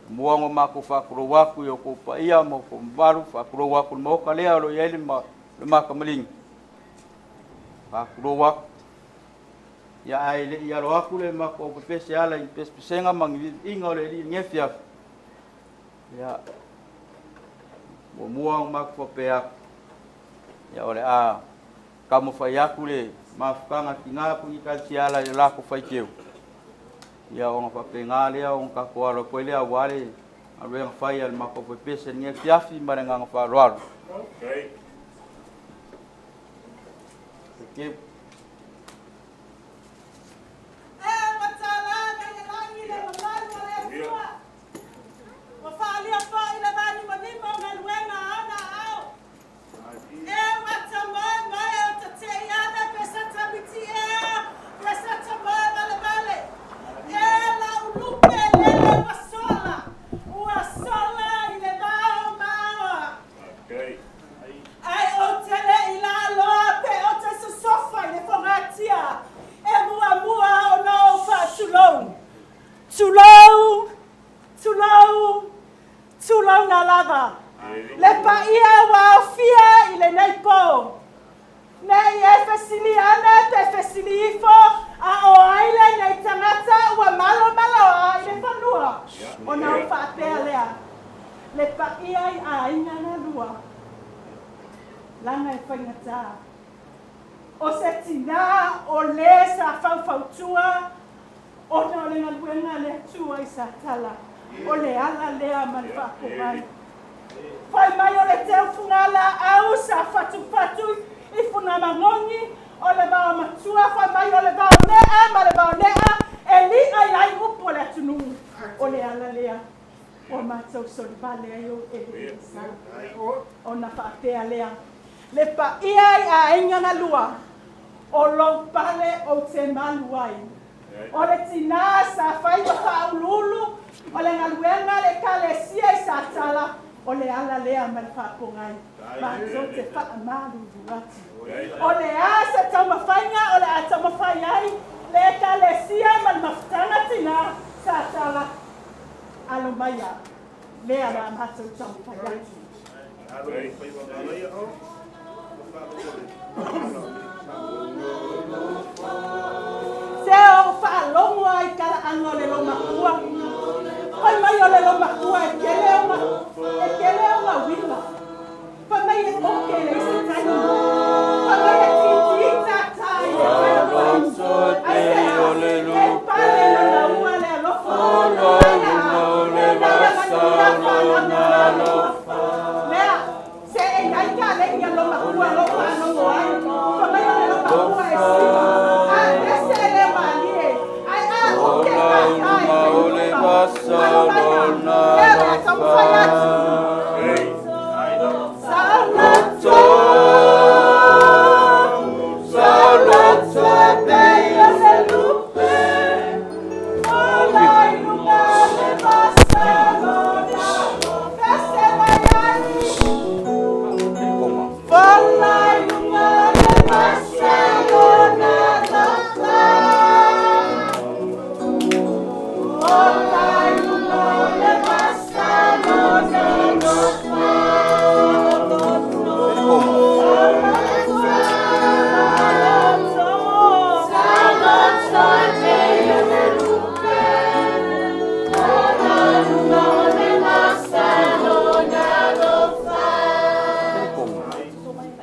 muango ma ku fa ku wa ku yo ko pa ia mo ko baru fa ku wa ku mo ka le alo ia le ma le ma ka maling fa ku wa ia ai le ia ro aku le ma ko pese ala i pes pesenga mangi inga le li ngi fiafi ia mo muango ma ku pe ia ole a kamo fai aku le mafukanga ki ngā pungi ka ala i lako fai keu. Ia o ngā whapenga lea o ngā koa alo koe lea wale a ruenga fai al mako fai pese nge fiafi ma le nganga wharoaro. Okay. Keu. Le paia wa ofia i le nei po. Nei e fesili ana te fesili ifo a o aile nei tangata ua malo malo a i le fanua. O na o whaapea lea. Le paia i a ina na lua. Langa e whaingata. O se tinā o le sa faufautua ona o le galuega le Atua i Satala o le ala lea ma le faapogai. Fai mai o le teufuga laau sa fatufatu i funamagogi o le vaomatua, fai mai o le vaonea ma le vaonea e li'a i ai upu o le atunuu o le ala lea ua matou solivale ai o ele sa ona faapea lea le paia i aiga na lua o lou pale ou te malu ai. O le tinā sa fai ma faauluulu o le galuega le ekalesia i Satala o le ala lea ma le faapogai matou te faamalulu atu. O le a se taumafaiga o le a taumafai ai le ekalesia ma le mafutaga tinā Satala alo maia lea la matou taumafai atu. Se o faalogo ai kalaaga o le lomakua. Fai mai o le lomakua e kele ona uila. Fai mai e oke le isi taimi. Fai mai e titi tata i le fai. Ai se a, e pale lona ua le alofa. Ai a, e nai a manuia whanau Lea, se e nai ka lengi a lomakua lo whanongo ai. Fai mai o le lomakua e siva. A pese e le malie. Ai a oke tata i le fai. Alo maia, lea le taumafai atu.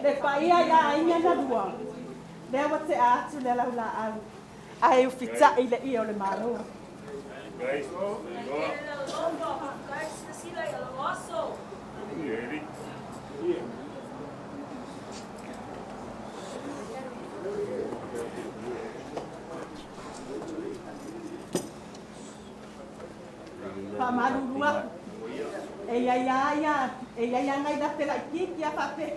Le paia ia aiga na lua. Lea ua te atu le lau laau. Ae ufita'i le ia o le malo. Faamalulu aku. E ia ia ia, e ia ia ngai la pela ikiki a fape.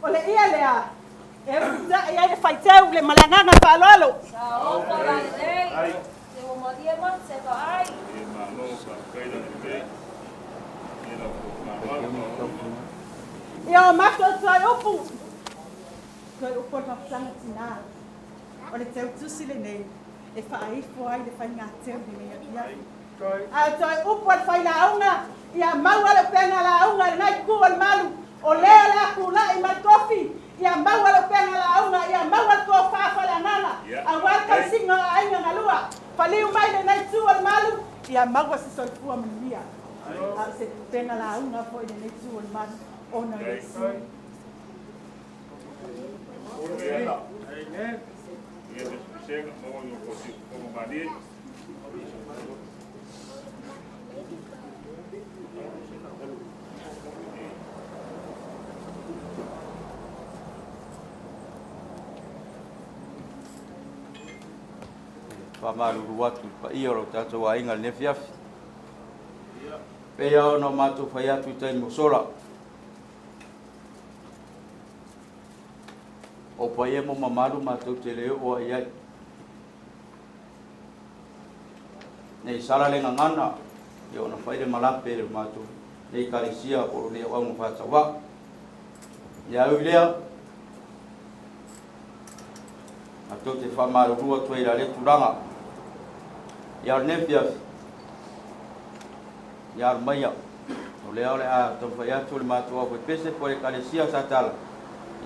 O le ia lea, e ufita'i ai le faiteu le malagaga faaaloalo. Ia o matou toe upu. Toe upu o le mafutaga tinā. O le teutusi lenei e faaifo ai le faigateu lenei afiafi. A o toe upu o le failauga, ia maua le upega lauga lenai ku o le malu. O lea le akulai ma le tofi, ia maua le upega lauga, ia maua le tofa le agaga. Aua le tausiga o aiga galua. Faliu mai lenei tu o le malu, ia maua se soifua manuia. A o se upega lauga foi lenei tu o le malu, ona o Iesu. Faamalulu atu i paia o lo tatou aiga le afiafi. Pei ona matou fai atu i taimi o sola. O paia mo mamalu matou te le oo ai ai. Nei sala le gagana, ia ona fai le malape le matou nei ekalesia po o le auauna faatauvaa. Ia au i lea, matou te faamalulu atu ai i la lea tulaga. Ia o lenei afiafi, ia alu maia. O lea o le a taumafai atu le matou aufaipese po o le Ekalesia o Satala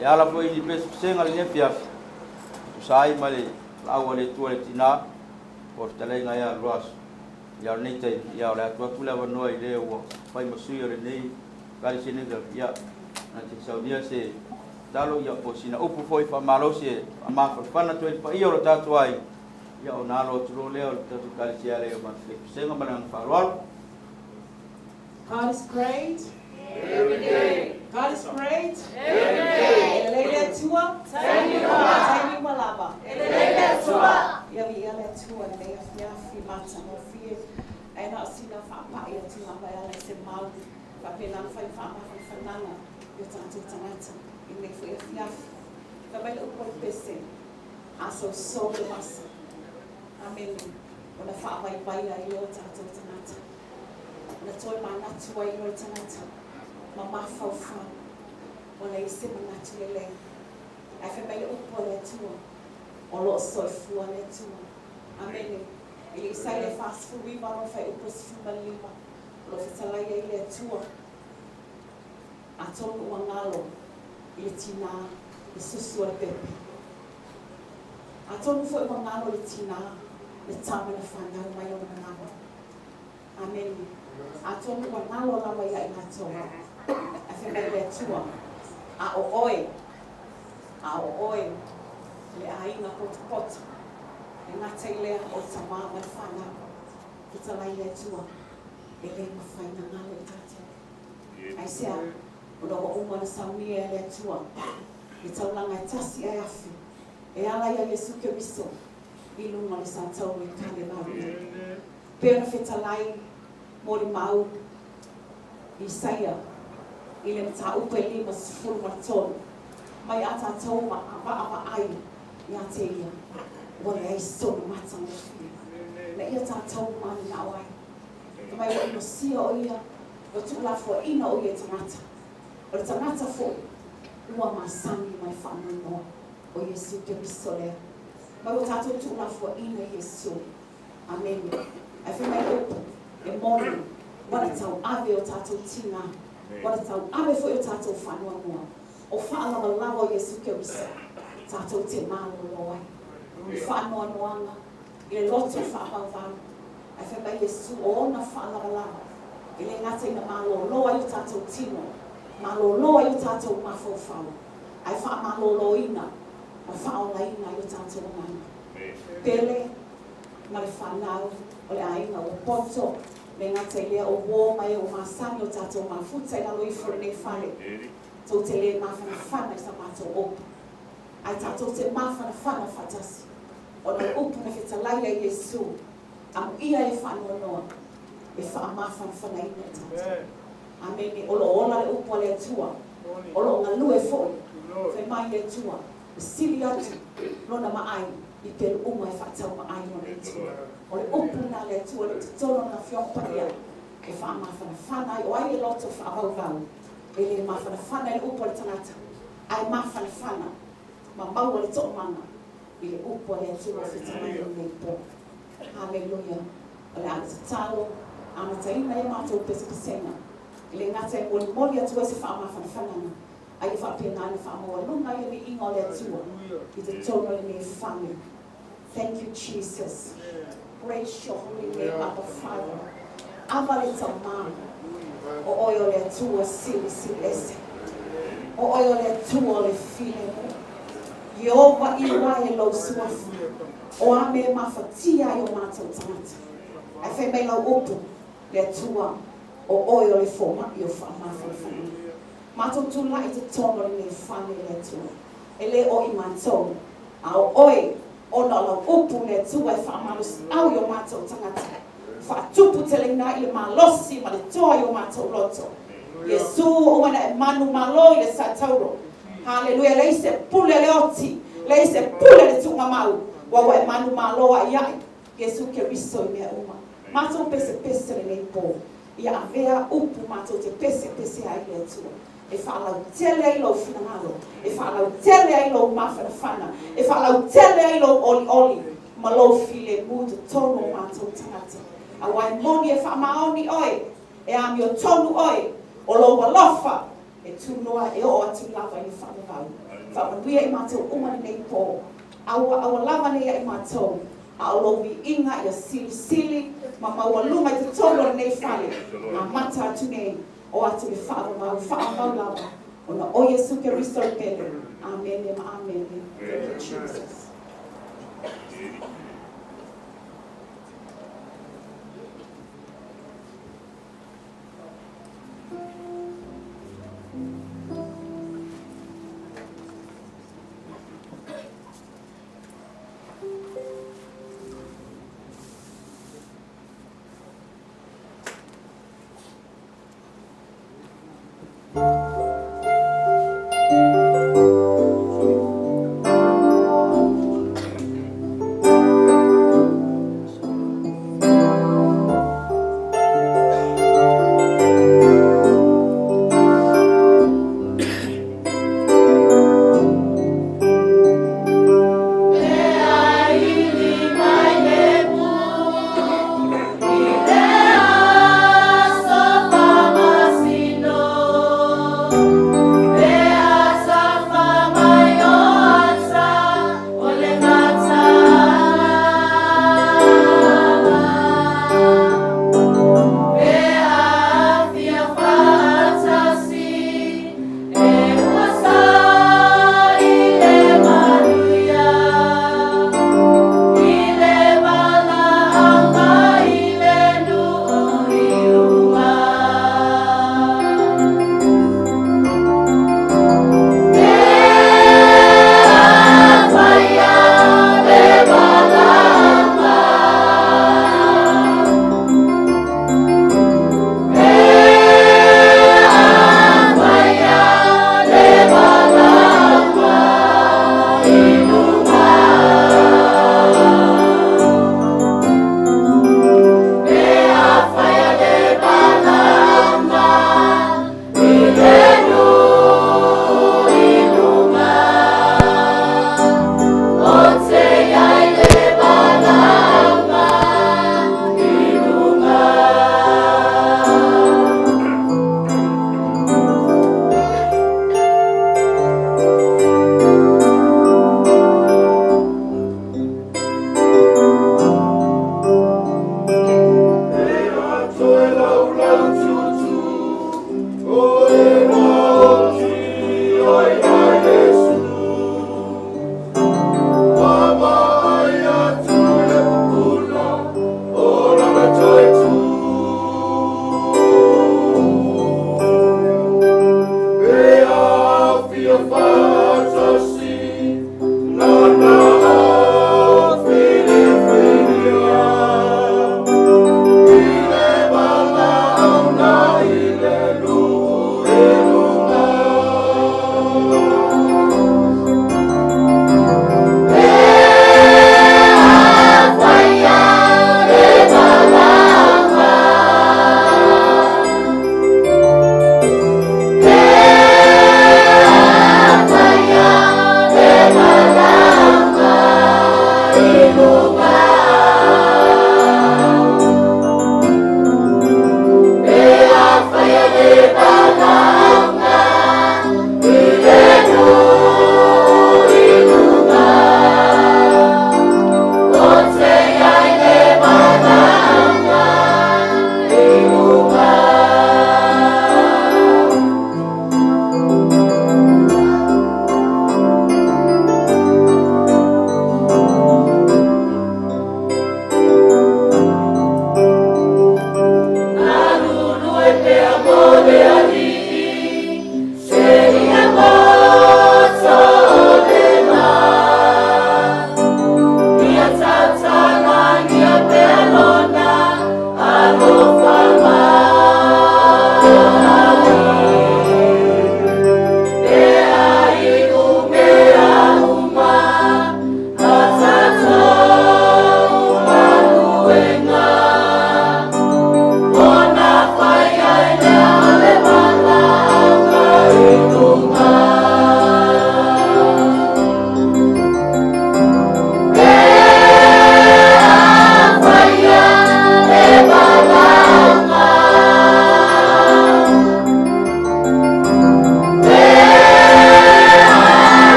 e ala foi i ni pesepesega i lenei afiafi e tusa ai ma le valaau a le Atua i le tina po o le fetalaiga ia Ross. Ia o lenei taimi, ia o le a tuu atu le avanoa i le ua fai ma sui o lenei Ekalesia i lenei afiafi, ia na te saunia se tatalo ia po o sina upu foi faamalosi e faamafanafana atu ai i le paia o lo tatou aiga, ia ona alo atu loa lea o le tatou Ekalesia e ala i a matou pesepesega ma le agaga faaaloalo. God is great. Every day. God is great. Every day. E lelei le Atua. Taimi uma. Taimi uma lava. E lelei le Atua. Ia viia le Atua i lenei afiafi matagofie. Ae na o sina faapai atu lava e ala i se mau faapena ona fai ma faamafanafanaga i o tatou tagata i lenei foi afiafi. Fai mai le upu a le pese, a sousou le vasa. Amene. Ona faavaivaia ai lea o tatou tagata. Na toe manatu ai loa le tagata ma mafaufau, ua leai se manatu lelei. Ae fai mai le upu a le Atua, o lo o soifua le Atua. Amene. I le Isaia 49 lona fuaiupu e 15, o lo o fetalai ai le Atua, Atonu ua galo i le tinā le susu o le pepe. Atonu foi ua galo i le tinā le tama na fanau mai lona manawa. Amene. Atonu ua galo lava ia i latou. Ae fai mai le Atua, A o oe, a o oe, le aiga potopoto, e gata i lea o le tamā ma le fanau, fetalai le Atua, e le mafai ona galo i tatou. Aisea? Ona ua uma ona saunia e le Atua le taulaga e tasi ae afe, e ala ia Iesu Keriso i luga o le satauro i Kalevaria. Pei ona fetalai molimau Isaia i le mataupu e 53, mai a tatou vaavaai ia te ia, ua leai sona matagofie, na ia tatou mananao ai. Fai mai ua inosia o ia, ua tuulafoaiina o ia e tagata. O le tagata foi ua masani ma le faanoanoa o Iesu Keriso lea. Mai ua tatou tuulafoaiina Iesu. Amene. Ae fai mai le upu, e moni, ua na tauave o tatou tiga, ua na tauave foi o tatou faanoanoa, o faalavalava o Iesu Keriso, tatou te malolo ai i faanoanoaga, i le loto faavauvau. Ae fai mai Iesu, o ona faalavalava, e le gata ina malolo ai o tatou tino, malolo ai o tatou mafaufau, ae faamaloloina ma faaolaina ai o tatou agaga. Pele ma le fanau o le aiga ua poto, le gata i lea o uō ma e ua masani o tatou mafuta i lalo ifo o lenei fale, tou te le mafanafana i sa matou opu, ae tatou te mafanafana faatasi, ona o le upu na fetalai ai Iesu, amuia e faanoanoa, e faamafanafanaina i tatou. Amene. O lo o ola le upu a le Atua, o lo o galue foi, fai mai le Atua, E sili atu lona maai i pelu uma e faataumaai lona Atua. O le upu lena a le Atua le totonu o lona Afioga Paia e faamafanafana ai. O ai le loto faavauvau e le mafanafana i le upu a le tagata, ae mafanafana ma maua le toomaga i le upu a le Atua o fetalai i lenei po. Haleluia! O le a tatalo amataina ai a matou pesepesega e le gata e molimoli atu ai se faamafanafanaga, a ia faapena ona faamaualuga ai le viiga o le Atua i totonu o lenei fale. Thank you Jesus. Praise your holy name, Abba Father. Ava le Tama, o oe o le Atua silisili ese. O oe o le Atua o le filemu. Ieova i wae lou suafa, o a mea e mafatia ai o matou tagata. Ae fai mai lau upu, le Atua, o oe o le fomai o faamafanafanaga. Matou tulai i totonu o lenei fale, le Atua, e le o i matou, a o Oe, ona o Lau upu, le Atua, e faamalosiau i o matou tagata, faatupu teleina ai le malosi ma le toa i o matou loto. Iesu, ua uma ona e manu malo i le satauro. Haleluia, leai se pule a le oti, leai se pule a le tuugamau, ua ua e manu malo aiai, Iesu Keriso i mea uma. Matou pesepese lenei po. Ia avea upu matou te pesepese ai le Atua, e faalautele ai lou finagalo, e faalautele ai lou mafanafana, e faalautele ai lou olioli ma lou filemu i totonu o matou tagata. Aua e moni e faamaoni oe, E amiotonu oe, o lou alofa, e tunoa e oo atu lava i le faavavau. Faamanuia i matou uma lenei po. Aua aua lava nei ia i matou, a o lou viiga ia silisili ma maualuga i totonu o lenei fale, amata atu nei, oo atu i le faavavau, faavavau lava, ona o Iesu Keriso le Pele. Amene ma amene. Thank you, Jesus.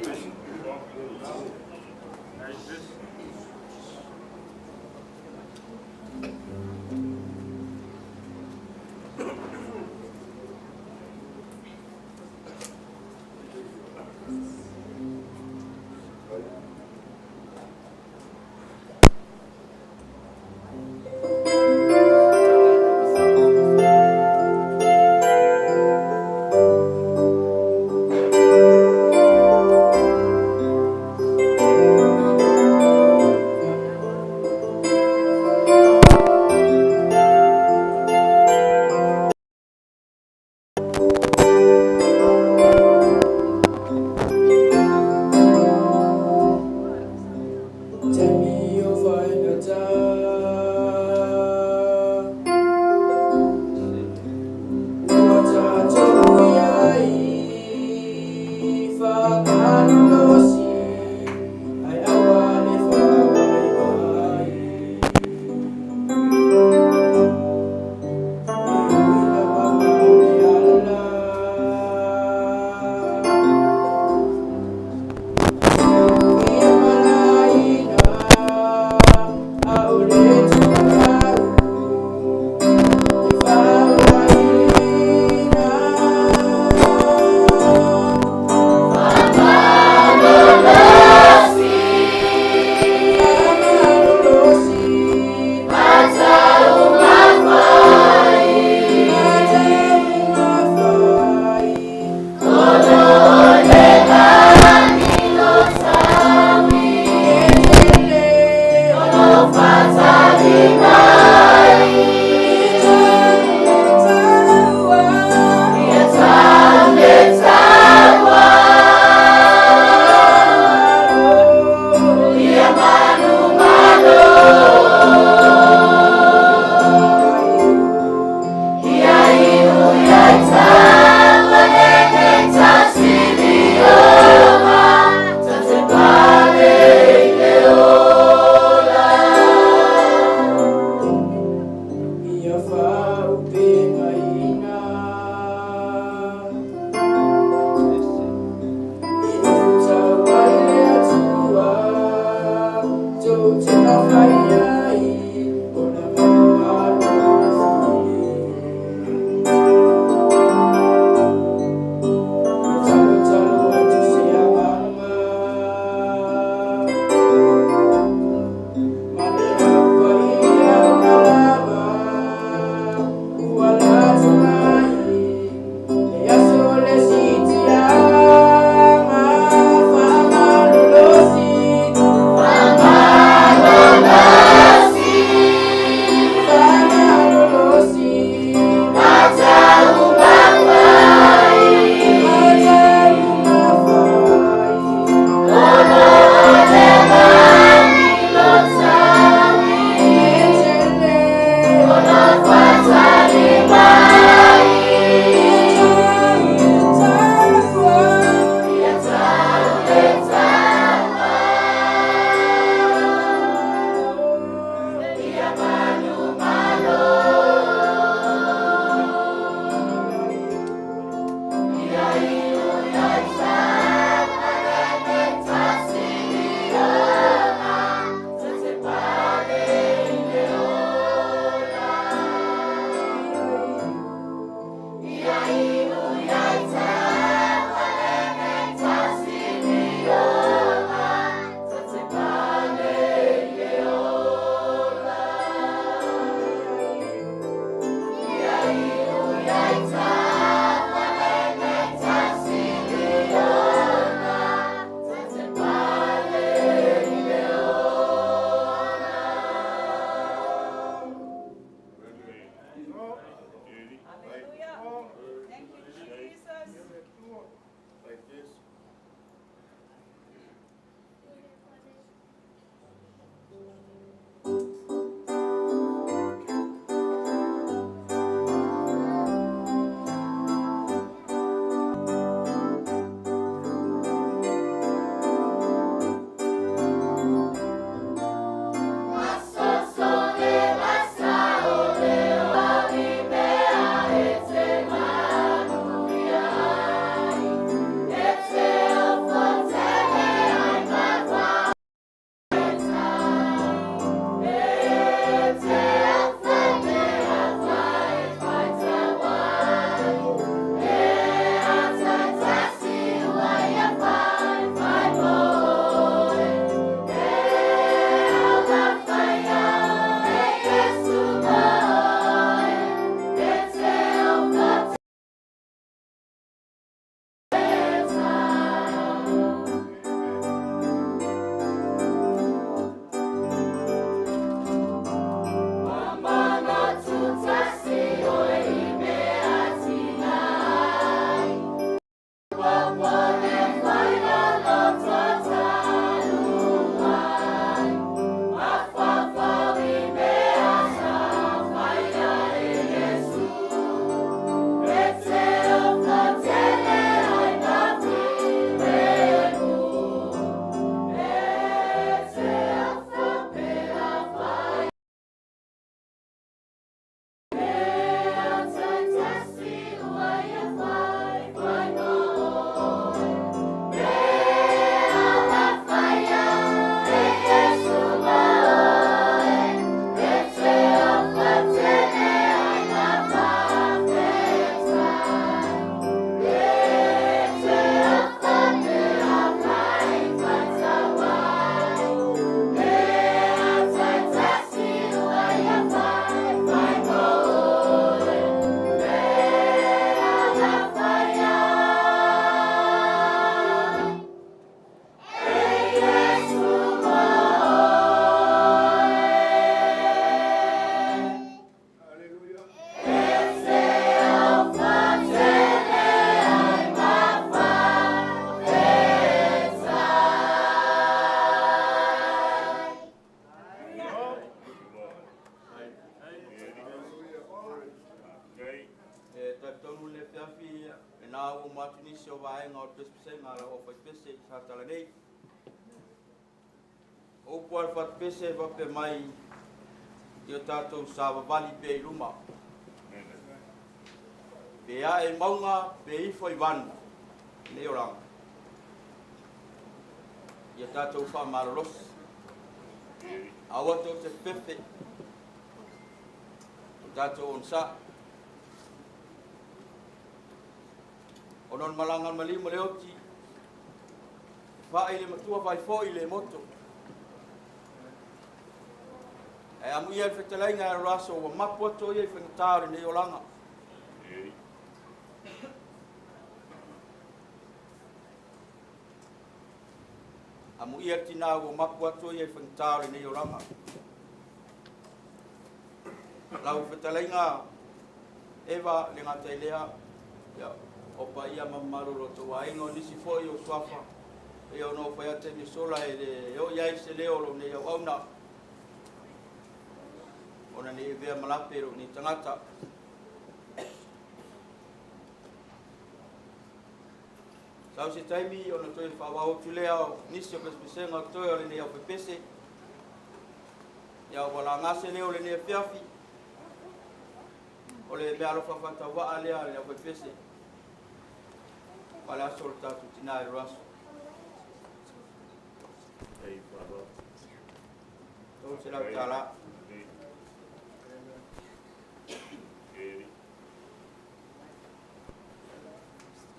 Thank Vaega o le pesepesega a lau aufaipese i Satala nei. O upu a le fatupese e faapea mai i o tatou savavali pea i luma. Pe ae i mauga, pe ifo i vanu, lenei olaga. Ia tatou faamalolosi. Aua tou te fefe, o tatou onosai. Ona o le malaga a le maliu ma le oti, e fai le matua fai foi le moto. Ae amuia le fetalaiga e alo aso ua mapu atu ia i faigata o lenei olaga. Amuia le tinā ua mapu atu ia i faigata o lenei olaga. Lau fetalaiga Eva le gata i lea, ia, o paia ma mamalu o lo outou aiga, o nisi foi o suafa, ia ona o fai atu taimi sola e le oo i ai se leo o lou nei auauna, ona nei avea ma lape i lou nei tagata. Sau se taimi ona toe faaauau atu lea o nisi o pesepesega o totoe o lenei aufaipese. Ia ua laga se leo o lenei afiafi, o le meaalofa faatauvaa lea a le aufaipese ma le aso o le tatou tinā i le aso. $300.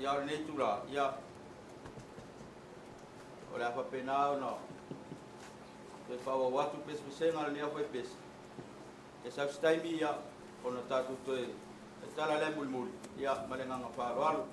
Ia o lenei tula, ia o le a faapena ona toe faaauau atu pesepesega a lenei aufaipese. E sau se taimi ia ona tatou toe tala lea mulimuli, ia ma le agaga faaaloalo.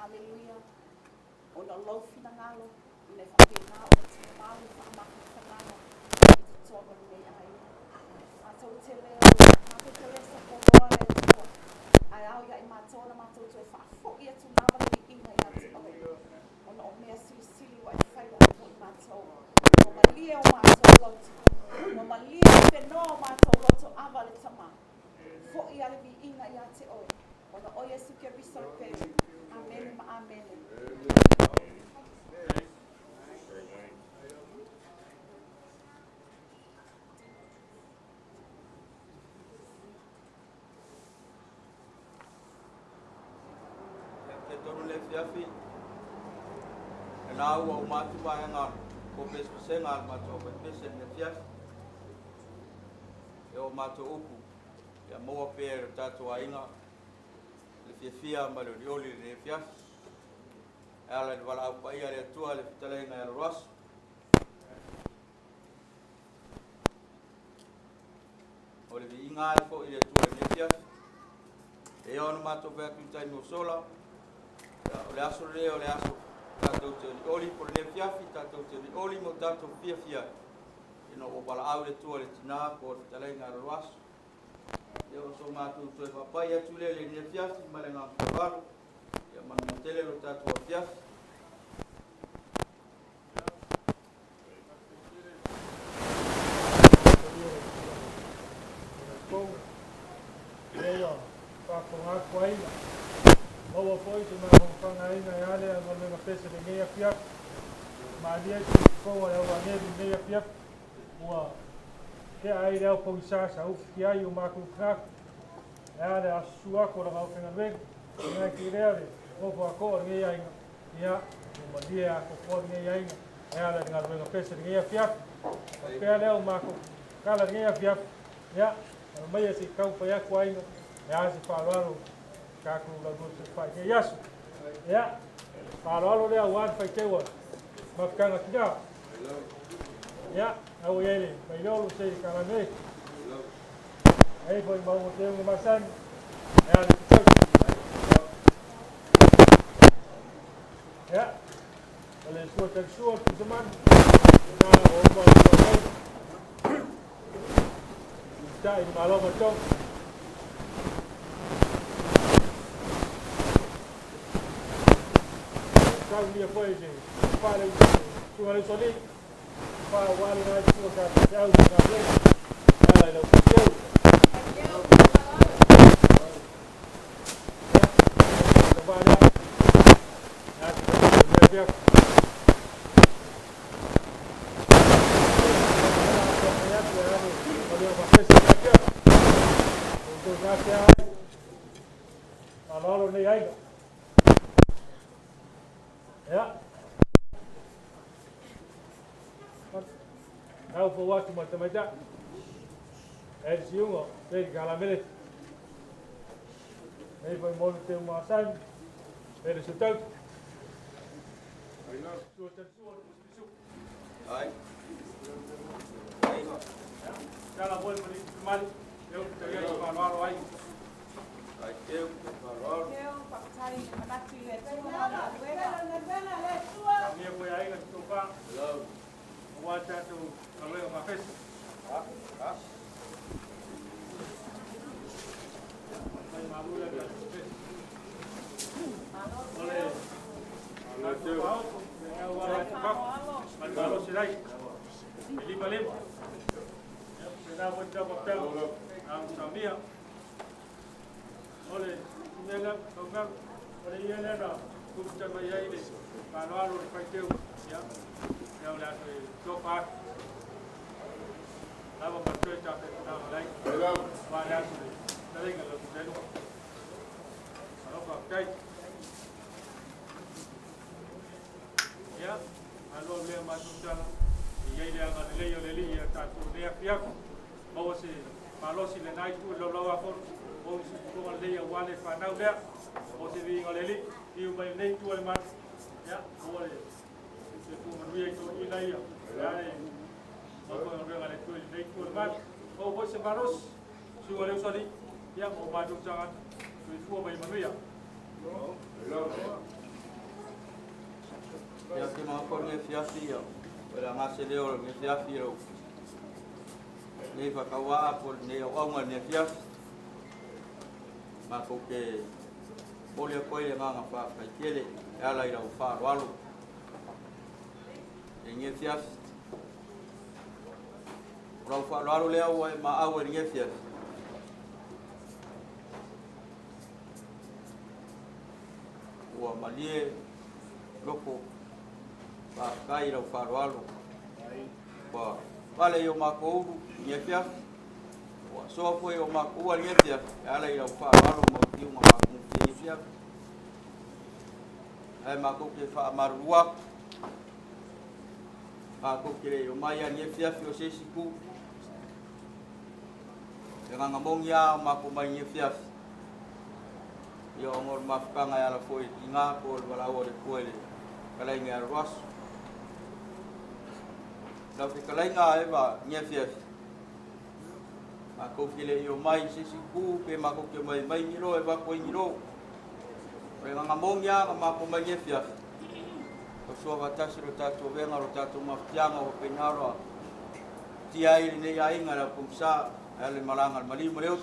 Haleluia. Ona o lou finagalo, ina ia faapena ona tumau le faamafanafanaga i totonu o lenei aiga. Matou te le, matou te le sokoloa le Atua, ae ao ia i matou ona matou toe faafoi atu lava le viiga ia te Oe, ona o mea silisili ua e faia mo i matou. Ua malie o matou loto, ua malie fenoa o matou loto ava le Tama. Foi a le viiga ia te Oe, ona o Iesu Keriso le Pele. Amene ma amene. Te tonu le fiafi, e nā ua o mātu vaenga ko pesepesega a le matou paipese le fiafi. E o mātou upu, ia maua pea e le tatou aiga, le fiafia ma le olioli le fiafi. E ala i le valaau paia le Atua le fetalaiga ia Loloaso. O le viiga ai foi le Atua i le fiafi. E ona mātou fai atu i taimi o sola, o le aso lea o le aso tatou te olioli po le fiafi, tatou te olioli mo tatou fiafia. Ina ua valaau le Atua le tina po o le fetalaiga ia Loloaso. Ia o so matou toe faapai atu lea i le fiafi ma le agaga faaaloalo. Ia manuia tele lo tatou afiafi. Maua foi se mafaufauga e ale a galuega pese lenei afiafi. Malia i se fofoga o le au agelu i lenei afiafi. Ua tea ai le au pogisa sa ufiki ai o matou tagata. E a le asusu aku o laga aufaigaluega. Ina ki lea le nofo a toa o lenei aiga. Ia, ua malie atoatoa lenei aiga. E ala i le galuega pese lenei afiafi. Faapea lea o matou tala lenei afiafi. Ia, aumaia se i taumafai atu aiga. E a se faaaloalo tatou laulua fai nei aso. Ia, faaaloalo lea aua le faitau a mafutaga tina. Ia, au ia le mailolo se i kalame. Ai foi maunga te unga masani. E a le tutau. Ia, o le sua talisua o le tusamanu. Na o uma o le mai. Tai i malo matau. Tau nia foi se whale sunga le soli. Wha wale nai tua sa te au ngā le. Ala i lau teu. Ia, o wale a. Nā te whai te mea. Aloalo nei aiga. Ia. Nau fau atu ma tamaita. E le siunga, te i kalamele. Nei foi molu te umasani. E le sutau. Sua talisua, pisu. Ai. Aiga. Tala foi ma ni mali. Eu te ia i faaaloalo ai. Ai teu, faaaloalo. Teo, faafetai i le manatu i le Atua ma le galuega. Mia foi aiga te tofa. Aua tatou galuega mafesi. Mai malu le tatou pese. O le tatou paopo, e au ala te papo. Mai malo se lai. E lima lima. Ia, se nā foi tau papel. Au samia. O le mea kaunga. O le ia lea na kukuta mai ai le faaaloalo le faiteu. Ia, ia o le aso e tofa atu. Lava ma toe tape na malai. Wa le aso le talenga lo telu. Alo faafetai. Ia, alo lea matou tala. I ai le agalelei o le Alii ia tatou nei afiafi. Maua se malosi le nai tu lau lau afono. O se tutoga lelei aua le whanau lea. O se viiga o le Alii. Iu mai nei tu le matu. Ia, maua le se fu manuia i tō ila ia. Ia le maua foi le tu i nei tu le matu. O foi se malosi. Suga le usali. Ia, o matou tagata. Soifua mai manuia. Ia te mga kore fiafi ia. Wala nga se leo le fiafi ro. Nei whakawa po nei au aunga le fiafi. Ma ko ke pole koe le nganga whawhai kele e ala i rau whaaroalo. E nge fiafi. Rau whaaroalo lea ua e ma au e nge fiafi. Ua malie loko whaakai rau whaaroalo. Ua wale i o mako uru nge fiafi. Ua soa foi o mako ua nge fiafi. E ala i rau whaaroalo mau tiunga mako nge fiafi. Ai mako ke whaamarua. Mako ke rei o mai a nge fiafi o se siku. E nganga mongi a mako mai nge fiafi. Ia o ngor mafukanga e ala foi i ngā ko le walau o le kue le kalainga a ruasu. Lau te kalainga a ewa nge fiafi. Mako ke le i o mai se siku pe mako ke mai mai ngiro e wako i ngiro. O le nganga mongi a nga mako mai nge fiafi. O sua watasi ro tātou venga ro tātou mafutianga o penaroa. Tia i nei ainga la pumsa ale malanga al maliu maleu.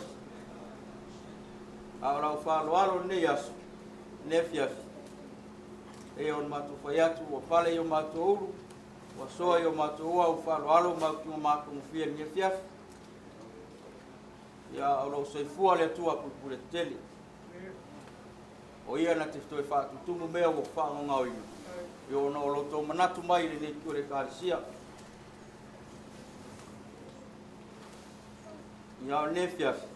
A o lau whaaloalo nei aso, ne fiafi. E o mātou whaiatu, o pale i o mātou uru, o soa i o mātou ua, o whaaloalo mātou mātou ngufia ne fiafi. Ia o lau soifua le atua pupule tele. O ia na te toe whaatutumu mea o whaangongao ina. I o no lo tō manatu mai le nei kure kālisia. Ia o ne fiafi.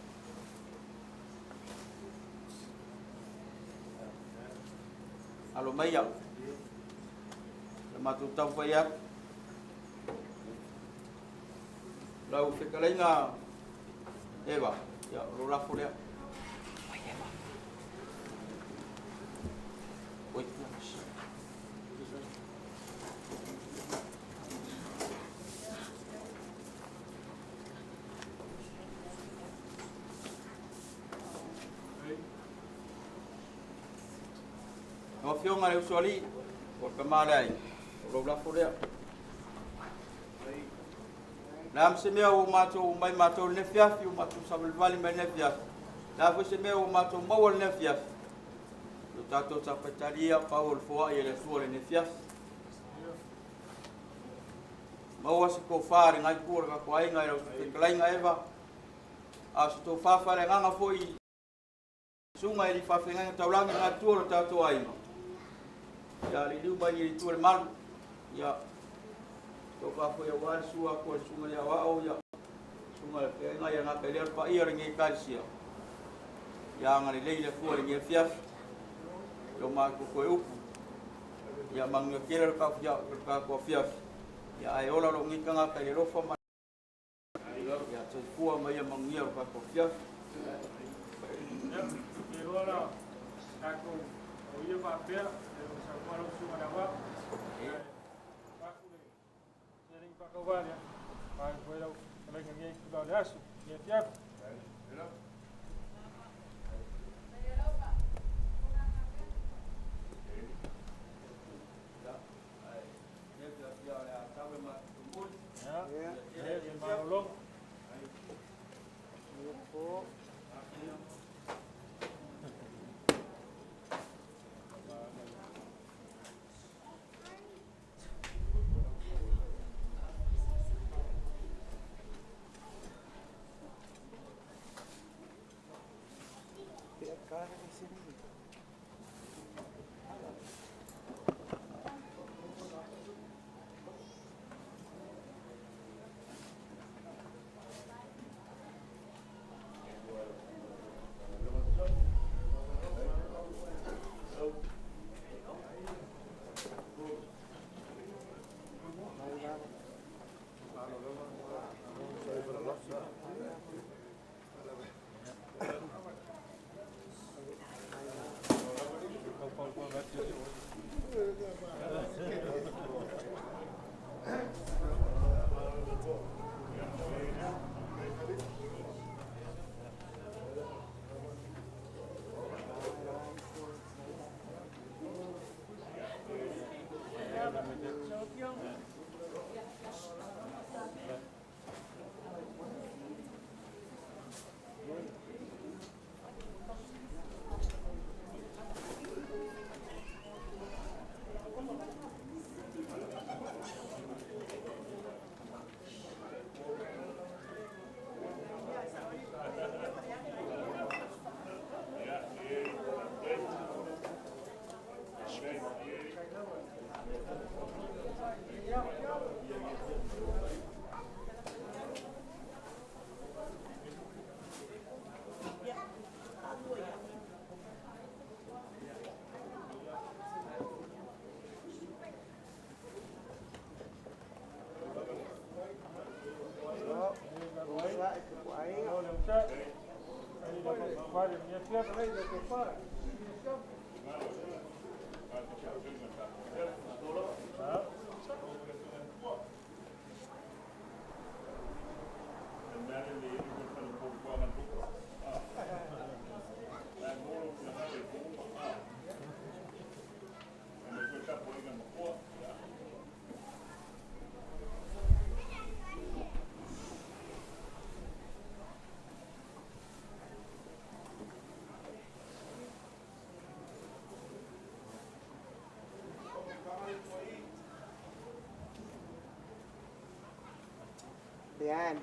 Alo mai au. Le mātou tau whai atu. Lau whekalainga Eva, ia ro rafo lea. Oi. No fionga le usuali, o ka male ai, o ro rafo lea. Nā se mea o mātou mai mātou le fiafi, o mātou savalivali mai le fiafi. Nā foi se mea o mātou maua le fiafi. O tātou tapataria, pau o le foa i le sua le fiafi. Maua se kō whāre ngai kua ka koa inga i rau te kalainga eva. A se tō whāwhare nganga foi sunga i li whawhengainga taulangi ngā tua lo tātou ainga. Ia li liu mai i tua le malu. Ia tō whāwhai a wāri sua koe sunga le awao ia. Sunga le whenga ia ngā kai lea pa ia le nge kalisia. Ia anga le lei le fua le nge fiafi. Ia māko koe upu. Ia mangia kere le ka fiafi. Ia ai ola lo ngi kanga kai le lofa mai. Ia tō fua mai ia mangia lo ka fiafi. Ia, ke roa la tākou o ia whapea, e o sa kua lau sunga le awao. Whakawāria, ai koe lau kalainga ngei kula le aso, nge fiafi. Ia, e maolonga. Yan. Amen.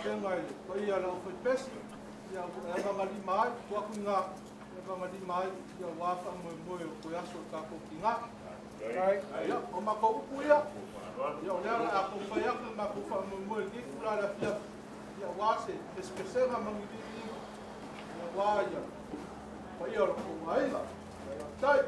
tapena i le paia o le aufaipese, ia e avagalima ai, tuu atu i ina e avagalima ai, ia aua faamoemoe o toe aso o le tatou tigā. Ia, o matou upu ia, ia o lea o le a taumafai atu le matou faamoemoe i lenei itula i le afiafi, ia aua se pesepesega ma ni viiviiga, ia aua ia paia o lo outou aiga. Faafetai.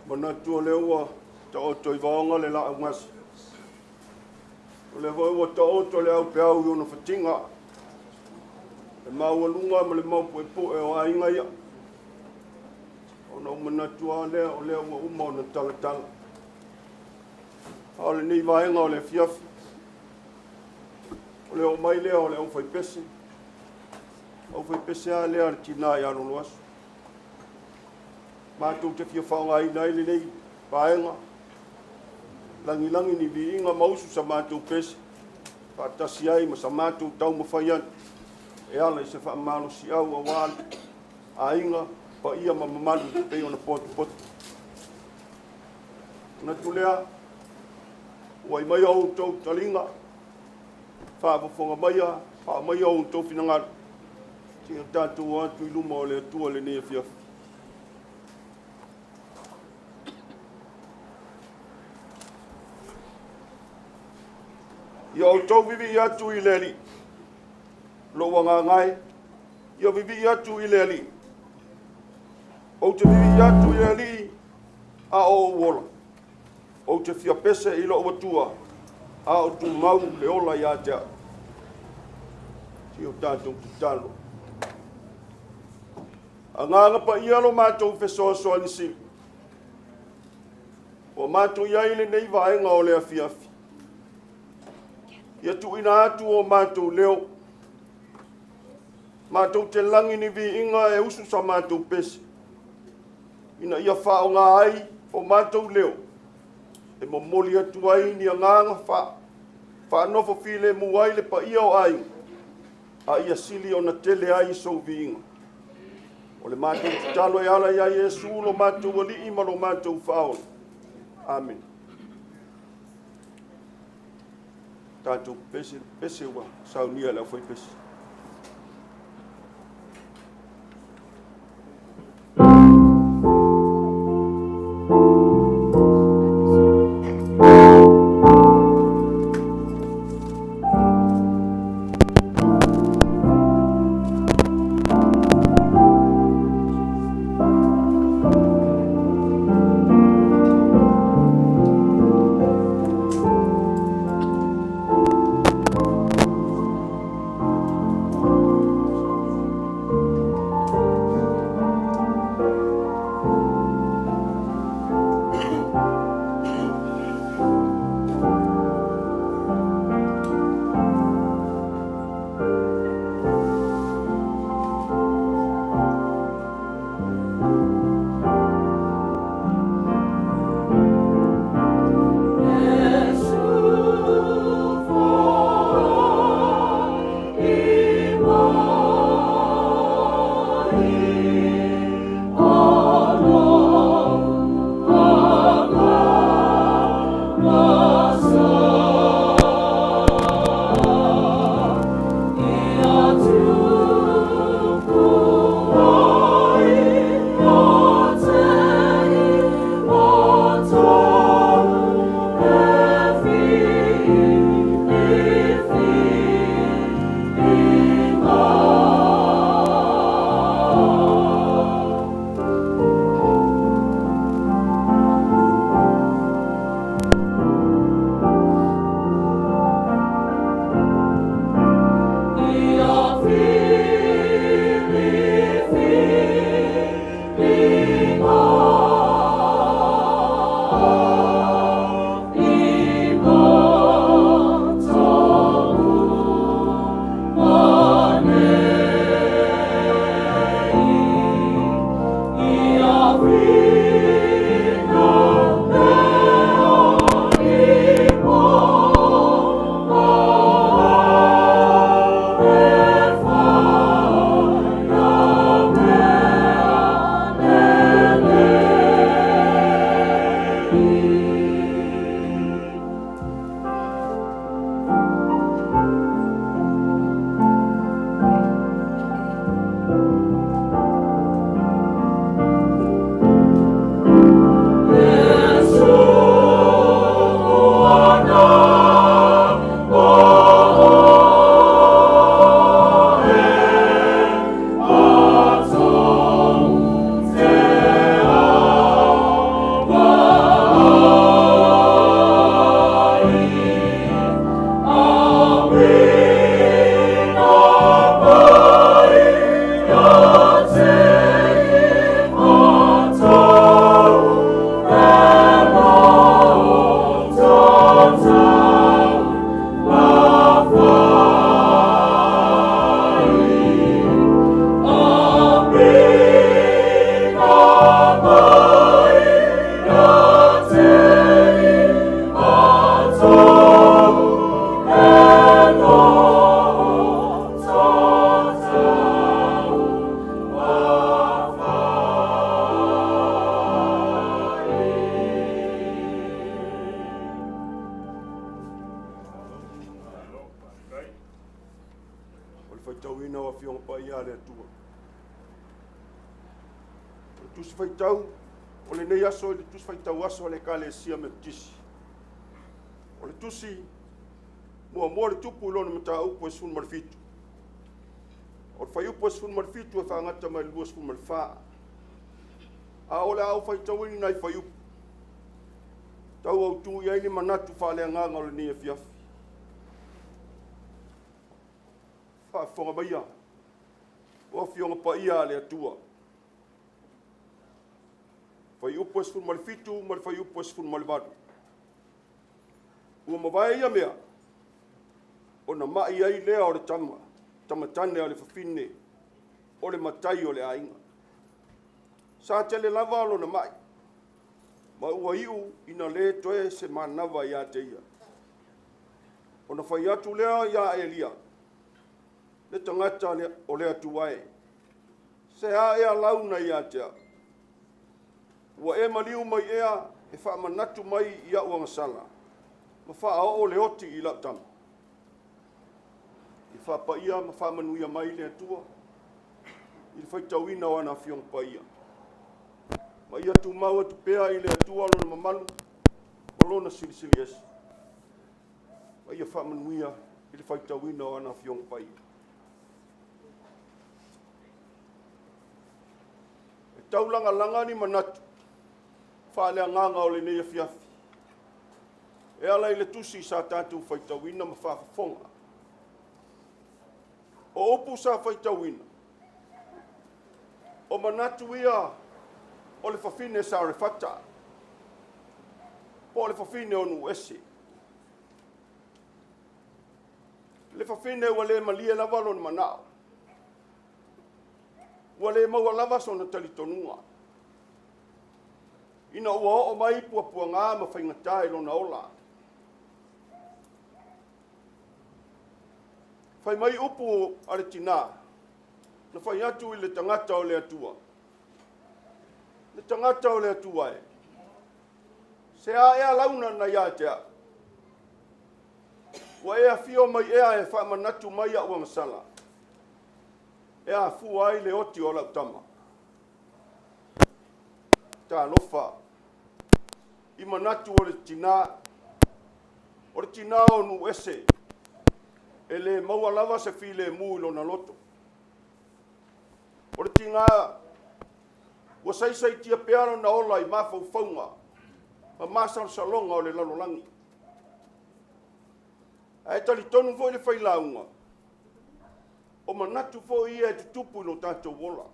Manatu o lea ua taoto i vaoga le laaugasa. O lea foi ua taoto le aupeau i ona fatiga. Le maualuga ma le maupuepue o aiga ia. Ona ou manatu lava lea o lea ua uma ona talatala. A o lenei vaega o le afiafi, o le oo mai lea o le aufaipese, aufaipese lava lea a le tina ia Loloaso. Matou te fia faaaogaina ai lenei vaega, lagilagi ni viiga ma usu sa matou pese, faatasi ai ma sa matou taumafai atu e ala i se faamalosiau aua aiga, paia ma mamalu e pei ona potopoto. Manatu lea, ua i mai a outou taliga, faafofoga maia, faaaumaia outou finagalo, seia tatou o atu i luma o le Atua i lenei afiafi. Ia outou vivii atu i le Alii, lou agaga e, ia vivii atu i le Alii. Ou te vivii atu i le Alii, a o ou ola. Ou te fia pese i lou Atua, a o tumau le ola ia te au. Si o tatou tatalo. Agaga paia lo matou fesoasoani sili. Ua matou i ai i lenei vaega o le afiafi. Ia tuuina atu o matou leo. Matou te lagi ni viiga e usu sa matou pese. Ina ia faaaoga ai o matou leo e momoli atu ai ni agaga faanofo filemu ai le paia o aiga, a ia sili ona tele ai sou viiga. O le matou tatalo e ala ia Iesu lo matou Alii ma lo matou Faaola. Amene. Tatou pese, pese ua saunia e le aufaipese. Faitauina o Afioga Paia a le Atua. O le tusi faitau o lenei aso i le tusi faitau aso a le Ekalesia Metotisi. O le tusi muamua le tupu i lona mataupu e 17. O le fuaiupu e 17 e faagata mai le 24. A o le a ou faitauina nai fuaiupu tau autu i ai ni manatu faaleagaga o lenei afiafi. Faafofoga maia, o Afioga Paia a le Atua. Fuaiupu e 17 ma le fuaiupu e 18. Ua mavae ia mea, ona mai ai lea o le tama, tamatane a le fafine, o le matai o le aiga. Sa tele lava lona mai, ma ua iu ina le toe se manava ia te ia. Ona fai atu lea ia Elia, le tagata o le Atua e, se a ea launa ia te au. Ua e maliu mai ea e faamanatu mai i au agasala, ma faaoo le oti i lau tama. I faapaia ma faamanuia mai le Atua, i le faitauina o ana Afioga Paia. Ma ia tumau atu pea i le Atua lona mamalu, o lona silisili ese. Ma ia faamanuia i le faitauina o ana Afioga Paia. E taulagalaga ni manatu faaleagaga o lenei afiafi. E ala i le tusi sa tatou faitauina ma faafofoga. O upu sa faitauina, o manatu ia o le fafine Sarefata, po o le fafine o Nuuese. Le fafine ua le malie lava lona manao, ua le maua lava sona talitonuga, ina ua oo mai puapuaga ma faigata i lona ola. Fai mai upu a le tinā, na fai atu i le tagata o le Atua. Le tagata o le Atua e, se a ea launa na ia te au. Ua e afio mai ea e faamanatu mai au agasala, e afua ai le oti o lau tama. Talofa, i manatu o le tinā, o le tinā o Nuuese, e le maua lava se filemu i lona loto. O le tinā, ua saisaitia pea lona ola i mafaufauga ma masalosaloga o le lalolagi. Ae talitonu foi le failauga, o manatu foi ia e tutupu i lo tatou ola.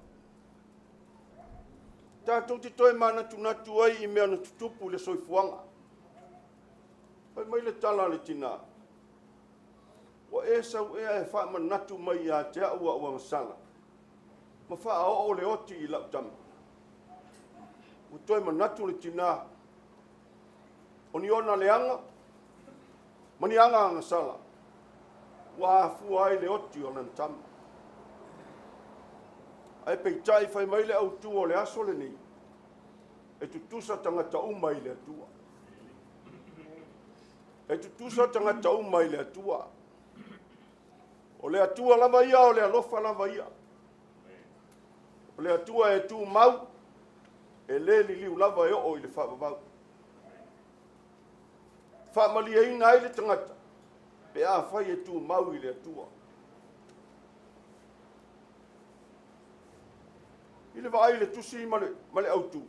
Tatou te toe manatunatu ai i mea na tutupu i le soifuaga. Fai mai le tala a le tinā, ua e sau ea e faamanatu mai ia te au au agasala, ma faaoo le oti i lau tama. Ua toe manatu le tinā, o ni ona leaga, ma ni aga agasala, ua afua ai le oti o lana tama. Ae peitai fai mai le autu o le aso lenei, e tutusa tagata uma i le Atua. E tutusa tagata uma i le Atua. O le Atua lava ia, o le alofa lava ia. O le Atua e tumau, e le liliu lava e oo i le faavavau. Faamalieina ai le tagata, pe afai e tumau i le Atua. I le vaai le tusi ma le autu,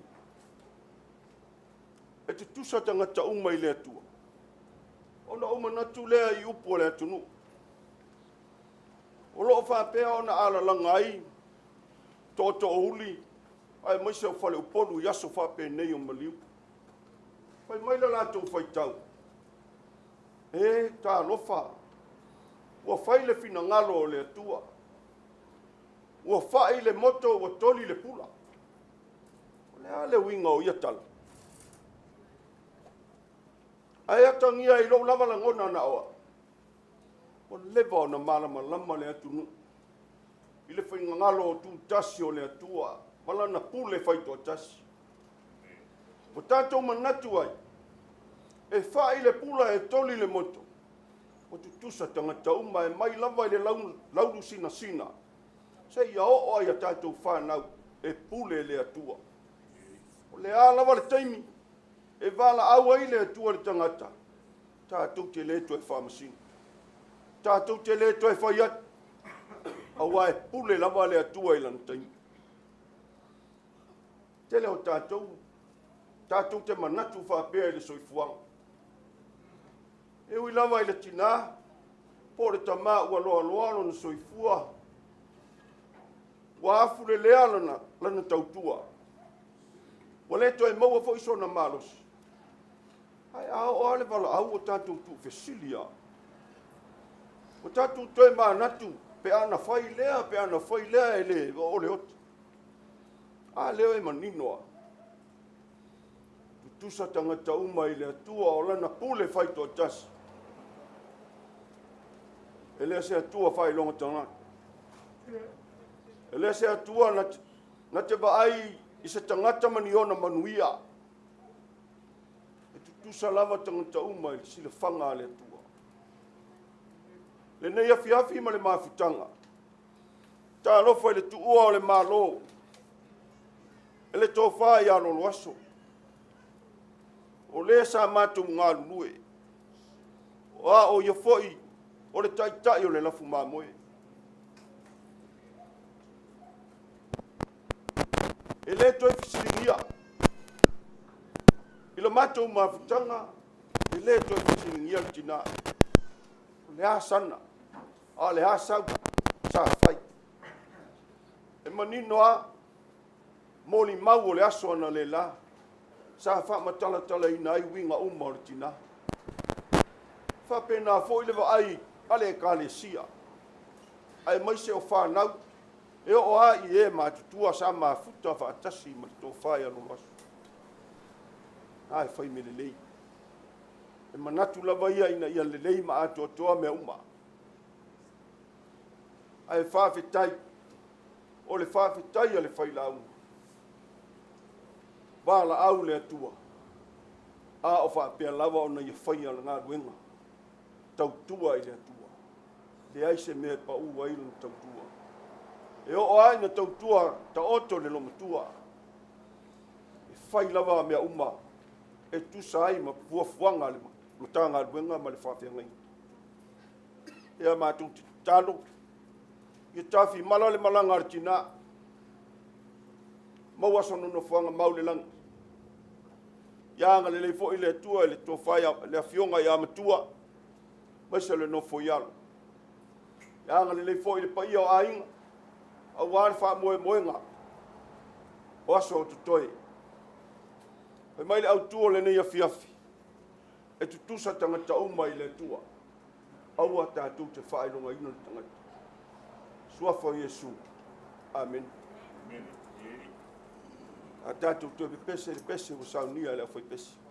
e tutusa tagata uma i le Atua. Ona ou manatu lea i upu o le atunuu. O loo faapea ona alalaga ai tootoouli aemaise o faleupolu i aso faapenei o maliu. Fai mai le latou faitau, e talofa, ua fai le finagalo o le Atua. Ua fai le moto, ua toli le pula. O le a le uiga o ia tala? Ae atagia i lou lava lagona na oa, ua leva ona malamalama le atunuu i le faigagalo o tutasi o le Atua ma lana pule faitoatasi. Ua tatou manatu ai, e fai le pula e toli le moto, Ua tutusa tagata uma e mai lava i le laulu sinasina, seia oo ai a tatou fanau e pule le Atua. O le a lava le taimi e valaau ai le Atua i le tagata, tatou te le toe faamasino, tatou te le toe fai atu, aua e pule lava le Atua i lana taimi. Tele o tatou, tatou te manatu faapea i le soifuaga. E ui lava i le tinā, po o le tamā ua loaloa lona soifua, ua afulelea lana tautua, ua le toe maua foi sona malosi. Ae a oo lava le valaau ua tatou tuufesili lava. Ua tatou toe manatu pe ana fai lea, pe ana fai lea e le oo le oti. A lea e manino lava. Tutusa tagata uma i le Atua o lana pule faitoatasi. E le se Atua faailoga tagata. E le se Atua na te vaai i se tagata ma ni ona manuia. E tutusa lava tagata uma i le silafaga a le Atua. Lenei afiafi ma le mafutaga, talofa i le tuua o le Malo, e le tofa ia Loloaso. O lea sa matou galulue, o a o ia foi o le taitai o le lafu mamoe. E le toe fesiligia i le matou mafutaga, e le toe fesiligia le tinā. O le a sana, a o le a sau, sa fai. E manino lava, molimau o le aso analeila, sa faamatalatalaina ai uiga uma o le tinā. Faapena foi le vaai a le Ekalesia, aemaise o fanau, e oo lava i e matutua sa mafuta faatasi ma le tofa ia Loloaso. A e fai mea lelei. E manatu lava ia ina ia lelei ma atoatoa mea uma. Ae faafetai, o le faafetai a le failauga. Valaau le Atua, a o faapea lava ona ia faia le galuega, tautua i le Atua. Leai se mea e pau ai lona tautua. E oo lava ina tautua taoto le lomatua. E fai lava mea uma e tusa ai ma fuafuaga a le Matagaluega ma le faafeagaiga. Ia matou te tatalo, ia tafimala le malaga a le tinā, maua sona nofoaga mau i le lagi. Ia agalelei foi le Atua i le tofa le afioga ia Matua, aemaise le nofo i alo. Ia agalelei foi le paia o aiga, aua le faamoemoega o aso o totoe. Fai mai le autu o lenei afiafi, e tutusa tagata uma i le Atua. Aua tatou te faailogaina le tagata. Suafa o Iesu. Amen. A tatou toe pepese le pese ua saunia e le aufaipese.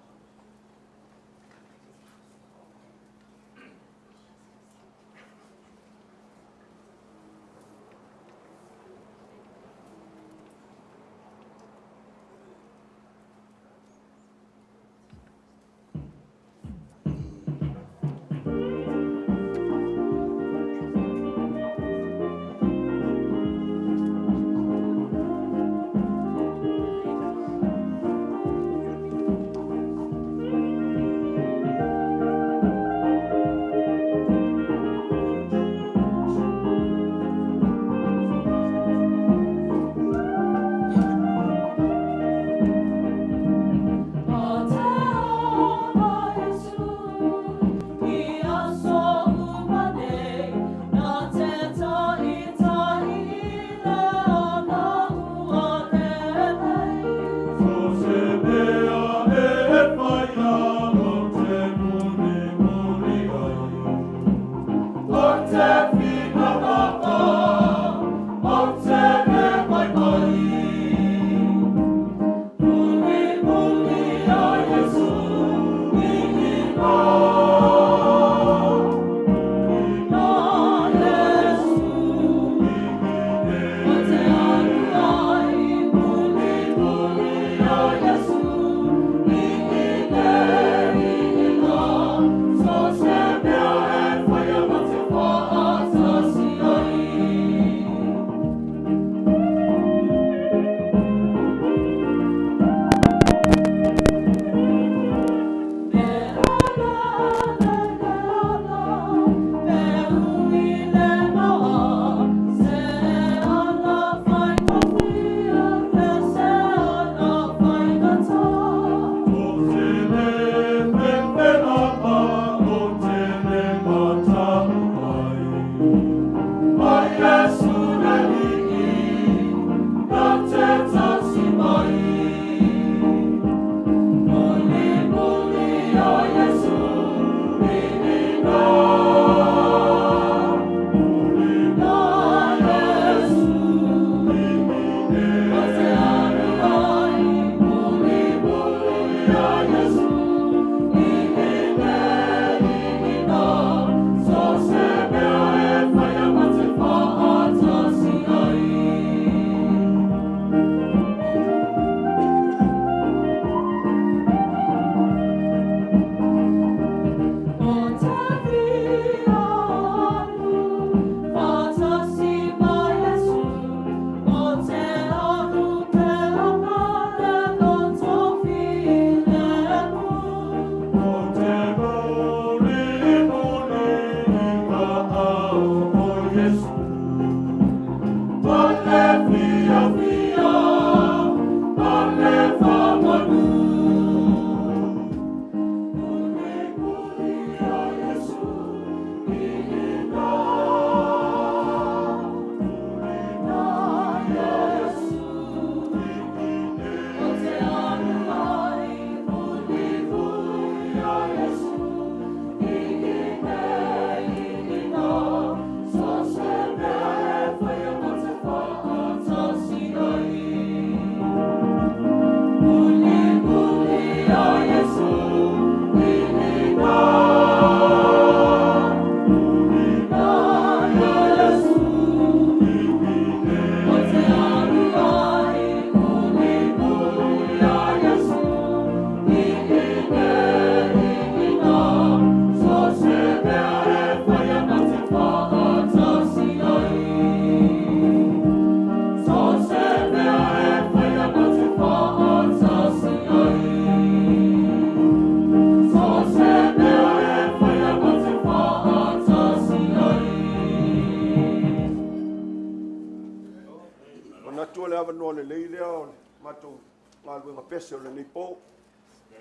avanoa lelei lea o le matou galuega pese o lenei po.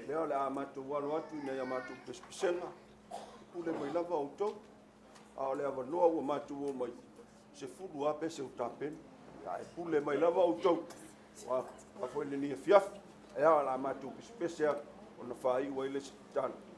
Lea o le a matou alo atu ina ia matou pesepesega, pule mai lava outou. A o le avanoa ua matou o mai, 10 lava pese o tapena. Ae pule mai lava outou. Ua foi lenei afiafi. Ae o le a matou pesepese atu ona faaiu ai le isi tatalo.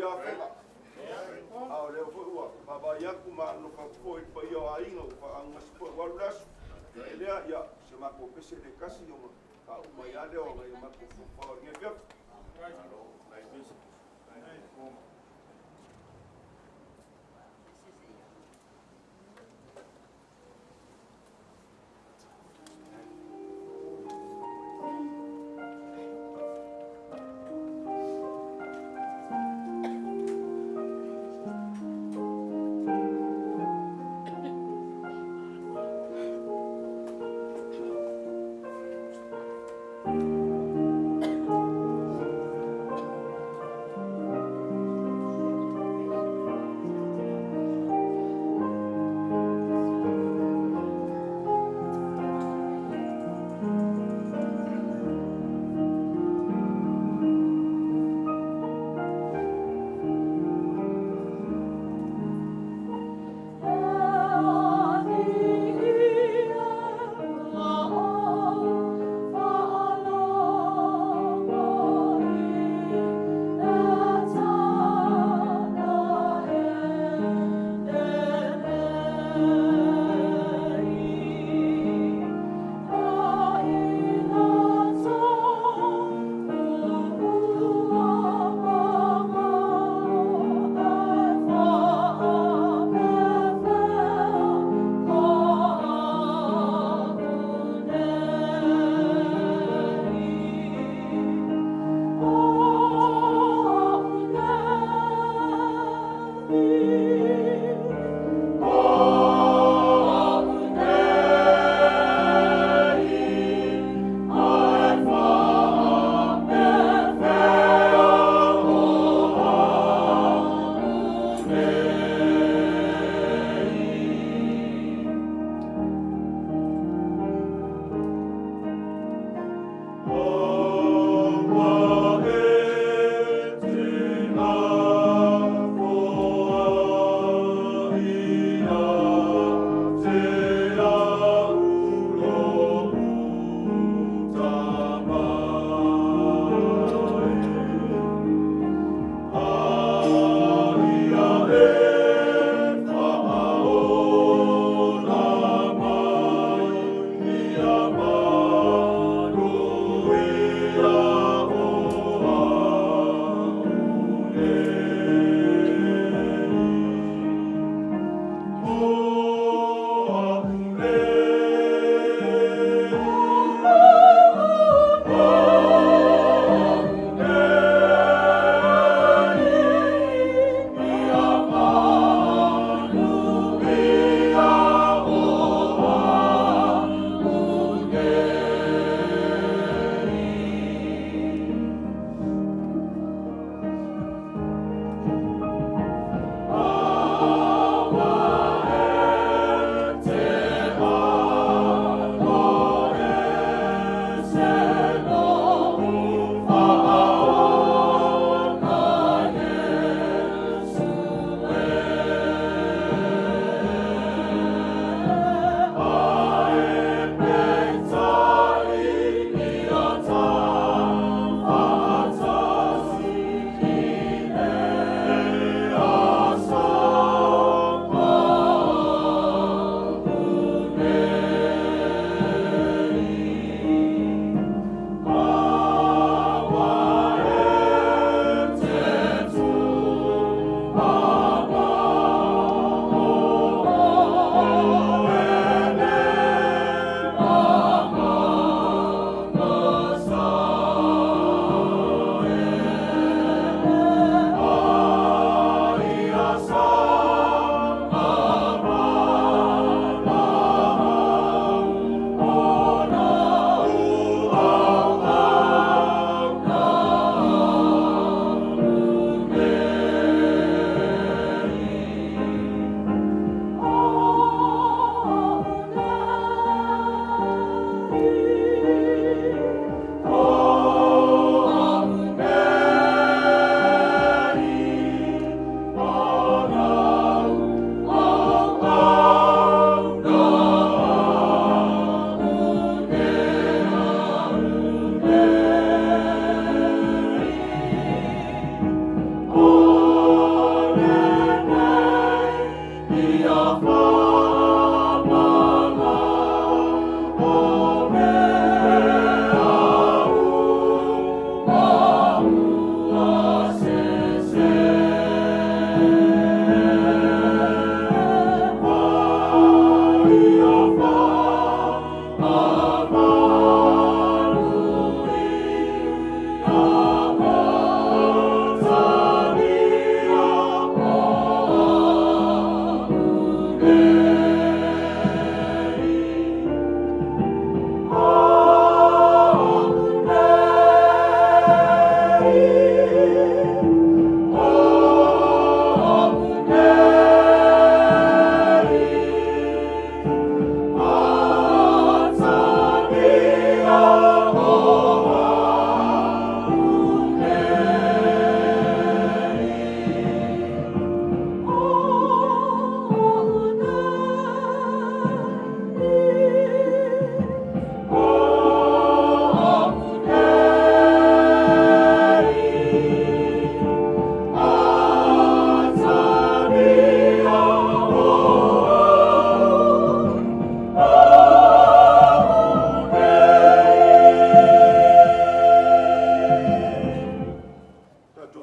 ia afega. A o lea foi ua vaavaai atu ma alofa atu foi i le paia o aiga ua faaaaogasi foi ua alu le aso. E lea, ia, se matou pese le tasi ona faauma ai lava lea o nai o matou fofoga o lenei afiafi.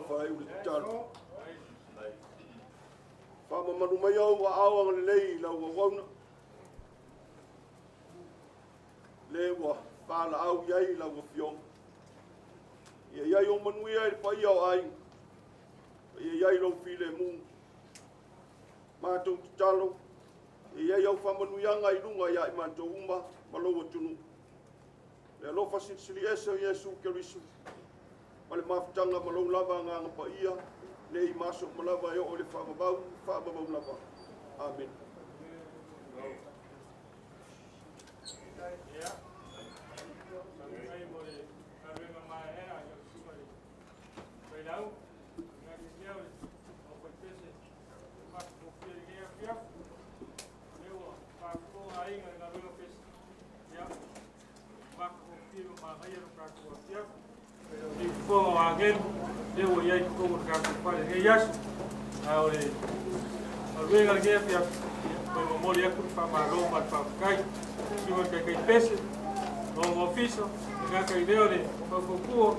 faaiu le tatalo. Faamamalu mai ou aao agalelei i lau auauna. Le ua valaau i ai lau afioga. Ia iai ou manuia i le paia o aiga. Ia iai lou filemu. Matou tatalo, ia iai au faamanuiaga i luga ia i matou uma ma lou atunuu. Le alofa silisili ese o Iesu Keriso, ma le mafutaga ma lou lava agaga paia, nei ma aso uma lava e oo i le faavavau, faavavau lava. Amene. Ia, faafetai mo le galuega maeaea i lau susuga i le Failau, le galuega o le aufaipese matagofie i lenei afiafi. O lea ua faafofoga aiga i le galuega pese. Ia, matagofie ma manaia lo tatou afiafi. O fofoga o agelu, lea ua i ai i totonu o le tatou fale i lenei aso. A o le galuega lenei afiafi, ia, toe momoli atu le faamalo ma le faafetai. Susuga i le taitaipese, lona ofisa, le gata i lea o le faufautua,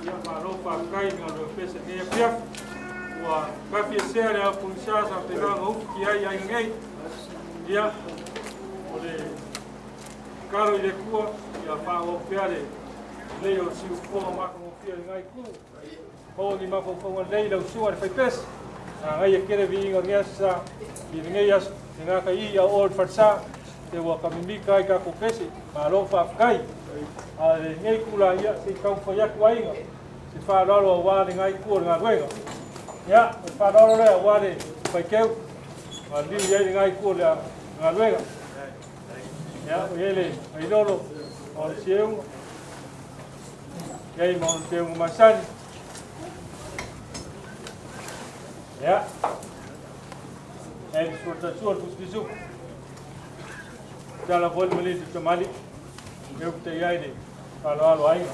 ia malo faafetai i le galuega pese i lenei afiafi. Ua tafiesea le ao pogisa sa faapena ona ufi ai aiga nei. Ia, o le tatalo i le Atua, ia faaauau pea le lelei o le siufofoga matagofie i lena itu. Maua ni mafaufauga lelei lau susuga i le faipese. Agaia tele viiga o lenei aso sa i lenei aso, le gata i ia o le falesa, te ua kamimika ai tatou pese, malo faafetai. A o lenei tula ia, se i taumafai atu aiga, se faaaloalo aua lena itu o le galuega. Ia, o le faaaloalo lea aua le faiteu, maliu i ai lena itu o le galuega. Ia, o i ai le ailolo o le sieuga, i ai ma ona teuga masani. Ia, e le suatasua le tusitusuku. Tala foi le malili tamali, eu te iai le faaaloalo aiga.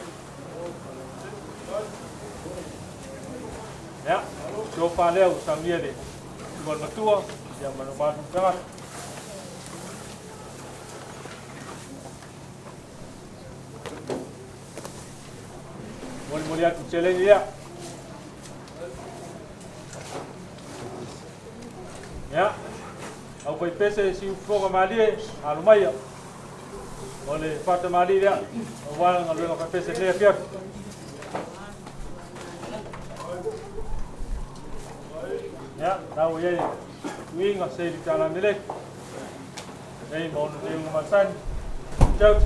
Ia, tofa lea ua saunia le susuga i le matua, ia ma le matou tagata. Molimoli atu seleni lea. Ia, au faipese siufofoga malie, alo maia. O le fatamali lea, aua le galuega faipese lenei afiafi. Ia, la ua i ai tuiga seili tala meleki. Nei ma ona teuga masani. Tauti.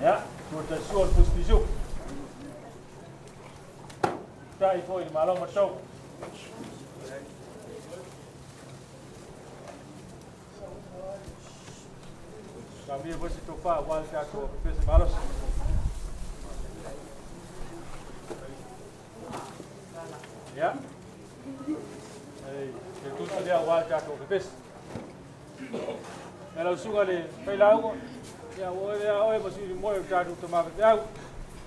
Ia, tua tasua le pusipisuku. Tai foi le malo matau. Samia foi se tofa aua le tatou pese malosi. Ia, se tusi lea aua le tatou pese. E lau susuga le failauga, ia ua oe lea oe ma sui moe o tatou tamafepeau.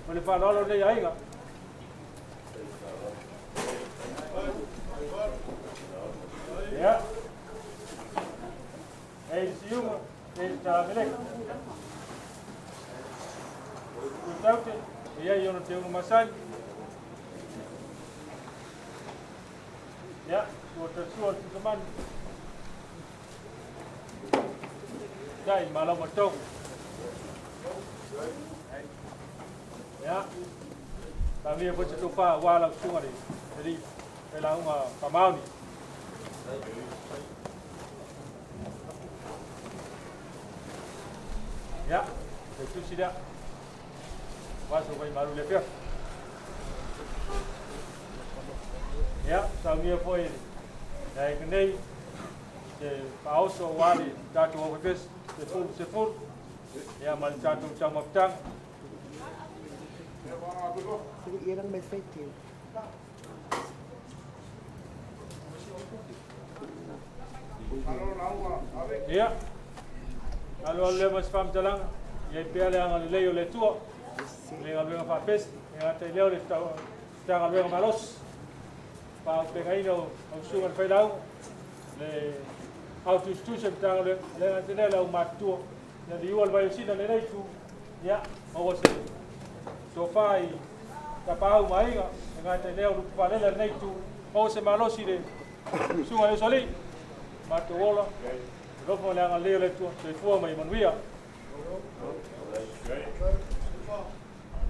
O le faaaloalo lenei aiga. Ia, e le siuga, e le talameleka. Tutaute, e iai ona teuga masani. Ia, tua tasua le tusamani. Tai malo matau. Ia, Samia foi se tofa aua lau susuga le alii failauga faamaoni. Ia, le tusi lea. Vaso vai malu le afiafi. Ia, saunia foi le aiga nei, se faaoso aua le tatou aufaipese, 10 10. Ia, ma le tatou taumafataga. Ia, alo alo lea ma se faamatalaga, ia i pea le agalelei o le Atua, le galuega faapese, e gata i lea o le Matagaluega malosi, faaaupegaina o lau susuga i le failauga, le autusitusi o le Matagaluega, le gata i lea le aumatutua, ia liua le vaiosina lenei itu, ia, maua se tofa i Tapaau ma Aiga, e gata i lea o lupe faalele a lenei itu, maua se malosi i le Susuga i le Usoalii, matou ola, alofa ma le agalelei o le Atua, soifua ma ia manuia.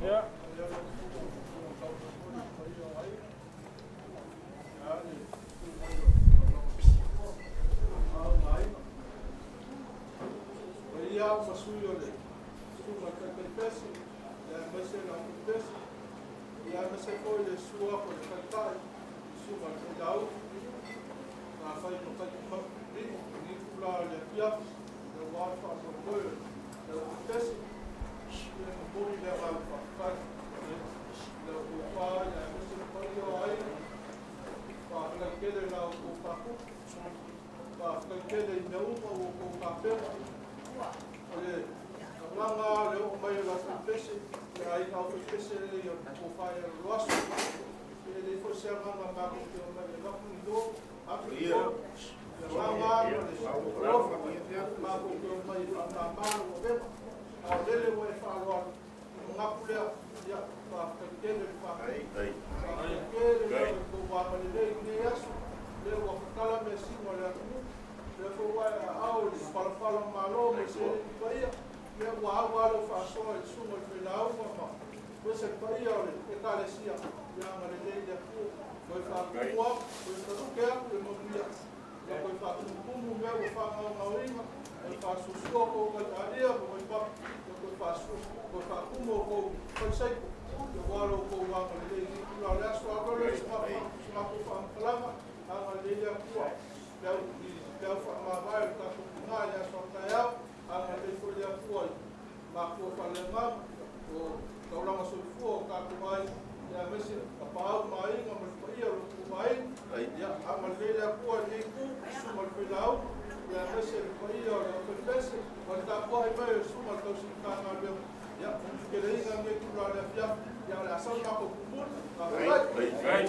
Yeah. Ia ma sui o le susuga i Taitaipesi, ia aemaise le Aufaipesi, ia aemaise foi le susu atu o le Taitai, susuga i le Failauga, na fai ma taitaimalima i itula o le afiafi, aua le faamoemoe o le Aufaipesi, ia momoli le agaga faafetai i la outou pa, ia aemaise le paia o aiga, faafetai tele i la outou tapuai, faafetai tele i mea uma ua outou tapena. O le agaga o le oo mai o le Aufaipese, le aiga Aufaipese ia tofa ia Loloaso. E leai foi se agaga matou te omai e avatu ni lo, atu ni lo. Le agaga ma le alofa matou te omai e faamama lau avega. A o lele ua e faaaloalo, ona manatu lea, ia, faafetai tele le faafetai. Faafetai tele lava i le tou agalelei i lenei aso, lea ua tatala measina o le atunuu, lea foi ua e aao i le palapala o malo ma le seleni paia, lea ua au lava lau faasoa i le susuga i le Failauga ma aemaise le paia o le Ekalesia, ia agalelei le Atua, toe faatumu atu, toe faluke atu le manuia, ia toe faatumutumu mea ua faagaogaoina, toe faasuasua tou vaitalia ma vaipapa, ia toe toe faatumu outou falisaito, aua lo outou agalelei i lenei itula o le aso. Alo lea o se matou faamatalaga, agalelei le Atua i peau faamavae o le tatou tina i le aso a taeao, agalelei foi le Atua i matua faaleagaga o taulaga soifua o tatou aiga, ia aemaise tapaau ma aiga ma le paia o lo outou aiga, ia agalelei le Atua i lenei itu, susuga i le Failauga, ia aemaise le paia o le Aufaipese, ma le tapuai mai o le susuga i le tausi Matagaluega, ia keleina lenei itula o le afiafi, ia o le a sau le matou tumuli. Faafetai.